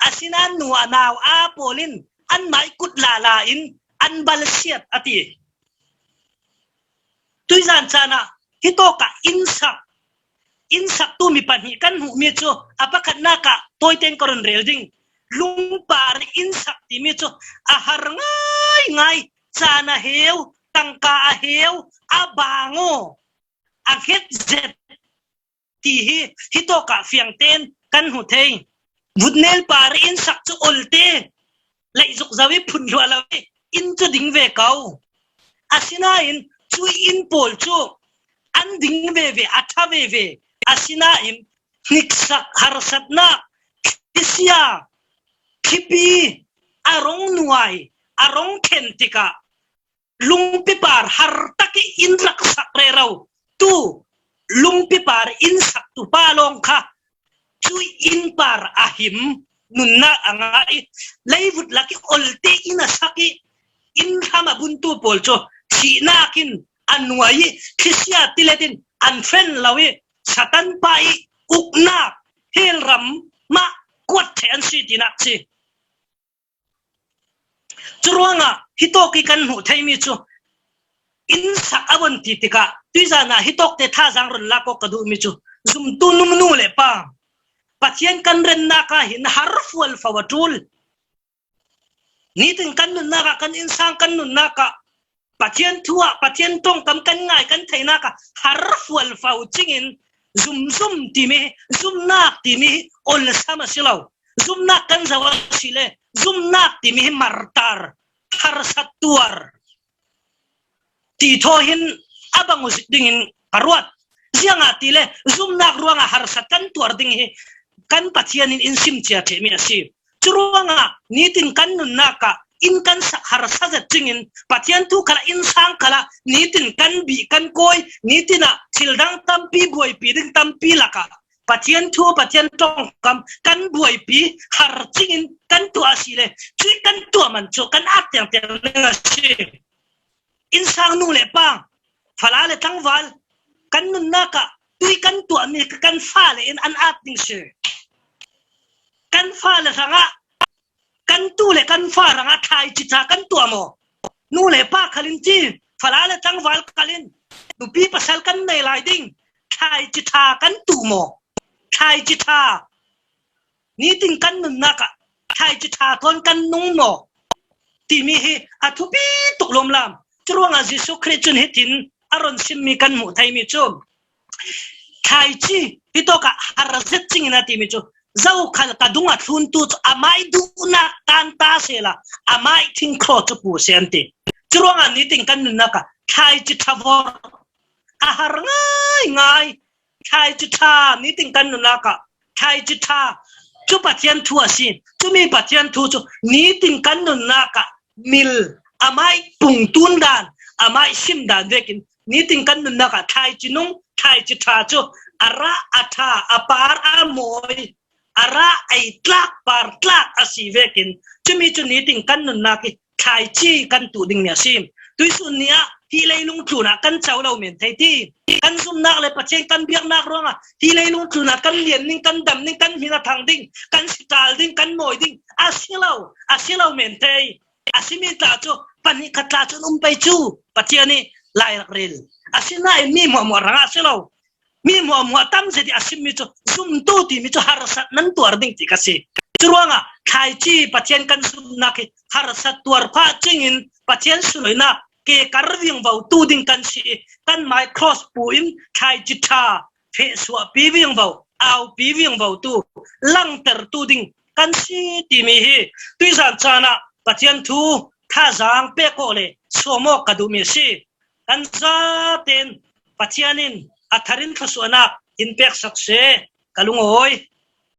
Asinain nu a nau a pawl in anmah i kut lala in an balsiat a ti. Tuizan caan ah hitawkah innsak, innsaktu mi pahnih kan hmuhmi cu a pakhatnak ah tawiten ka run rel ding. Lungpar innsak timi cu a har ngaingai, caan a heu, tangka a heu, a bang aw, a hnget zet ti hi hitawkah fiangten kan hmu thei. Vutnel par innsak cu olte leihzuk zo i phun hluah lo i inn cu ding ve ko. Asinain cui inn pawl cu an ding veve, a ṭha veve. Asinain hniksak harsatnak, thisia, thipi, a rong nuai, a rong khen tikah lungpipar har tak i in rak sak rero tu lungpipar innsaktu pa lawng kha cui inn par a him nunnak a ngah i leivut lak i olte in a sak i inn hram a buntu pawl cu thihnak in a nuai i thisia tilet in an hren lo i Satan pa i uknak hell ram mah kuat ṭheh an si tinak si. Curuangah hitawk i kan hmuh theimi cu innsak a von ti tikah tuizan ah hitawkte thazaang run lak awk ka duhmi cu zumtu nunu le pa Pathian kan rennak ah hin har fualfo a ṭul. Nitin kan nunnak ah, kan innsang kan nunnak ah Pathian thu ah, Pathian ṭongkam kan ngai kan theinak ah har fualfau cingin zumzum timi, zumnak timi olsam a si lo. Zumnak kan zoh a si le, zumnak timi hi martar, harsat tuar ti thaw hin a bang uh zik dingin ka ruat. Ziangahtile zumnak ruangah harsat kan tuar ding hi kan Pathian in in sim cia ṭhehmi a si. Curuangah nitin kan nunnak ah in kan sak harsa zet cingin Pathian thu khalah, in sang khalah nitin kan bih kan kawi, nitin ah thil dang tampi, buaipi ding tampi lakah Pathian thu, Pathian ṭongkam kan buaipi har cingin kan tuah a si le, cuih kan tuah man cu kan at tiangtiang ding a si. Innsang nu le pa, fala le tlangval, kan nunnak ah tui kan tuahmi kan fale in an at ding si. Kan fale hrangah, kan tu le kan fa hrangah thlaici ṭha kan tuah maw? Nu le pa khal in ci, fala le tlangval khal in nupi pasal kan nei lai ding thlaici ṭha kan tuh maw? Thlaici ṭha. Nitin kan nunnak ah thlaici ṭha thawn kan nung maw? Timi hi a thupi tuk lawmlam. Curuangah Jesuh Khrih cun hitin a run simmi kan hmuh theimi cu, thlaici hi tawkah har zet cingin a timi cu, zokhal ka dungah thluntu cu amai duhnak tan ta sehla, amai thingkhraw cu pu seh an ti. Curuangah nitin kan nunnak ah thlaici ṭha vawr a har ngaingai. Thlaici ṭha, nitin kan nunnak ah thlaici ṭha cu Pathian thu a si. Cumi Pathian thu cu nitin kan nunnak ah mil, amai pungtun dan, amai sim dan vekin nitin kan nunnak ah thlaici nung, thlaici ṭha cu a rah, a ṭha, a par, a mawi, a rah, ei tlak, par tlak a si vekin cumi cu nitin kan nunnak hi thlaici kan tuh dingmi a si. Tuihsun ni ah hi leilung tlun ah kan co lo men thei ti. Kan zumnak le Pathian kan biaknak ruangah hi leilung tlun ah kan lian ding, kan dam ding, kan hmin a thang ding, kan si ṭal ding, kan mawi ding a si lo, a si lo men thei. A simi tla cu pahnih khat tla cun um pei cu Pathian ih lai rak rel. Asinain mi hmuahhmuah hrangah a si lo. Mi hmuahhmuah tam zet ih a simmi cu zumtu timi cu harsat nan tuar ding ti ka si. Curuangah thlaici Pathian kan zumnak hi harsat tuar phah cingin Pathian sunlawinak ke kar vingvotu ding kan si ih kan mai cross pu in thlaici ṭha fehsuahpi vingvo, aupi vingvotu, langtertu ding kan si timi hi tuizan caan ah Pathian thu thazaang pek aw le sawm aw ka duhmi a si. Kan zaten Pathian in a thar in thluasuahnak in peksak seh, ka lungawi.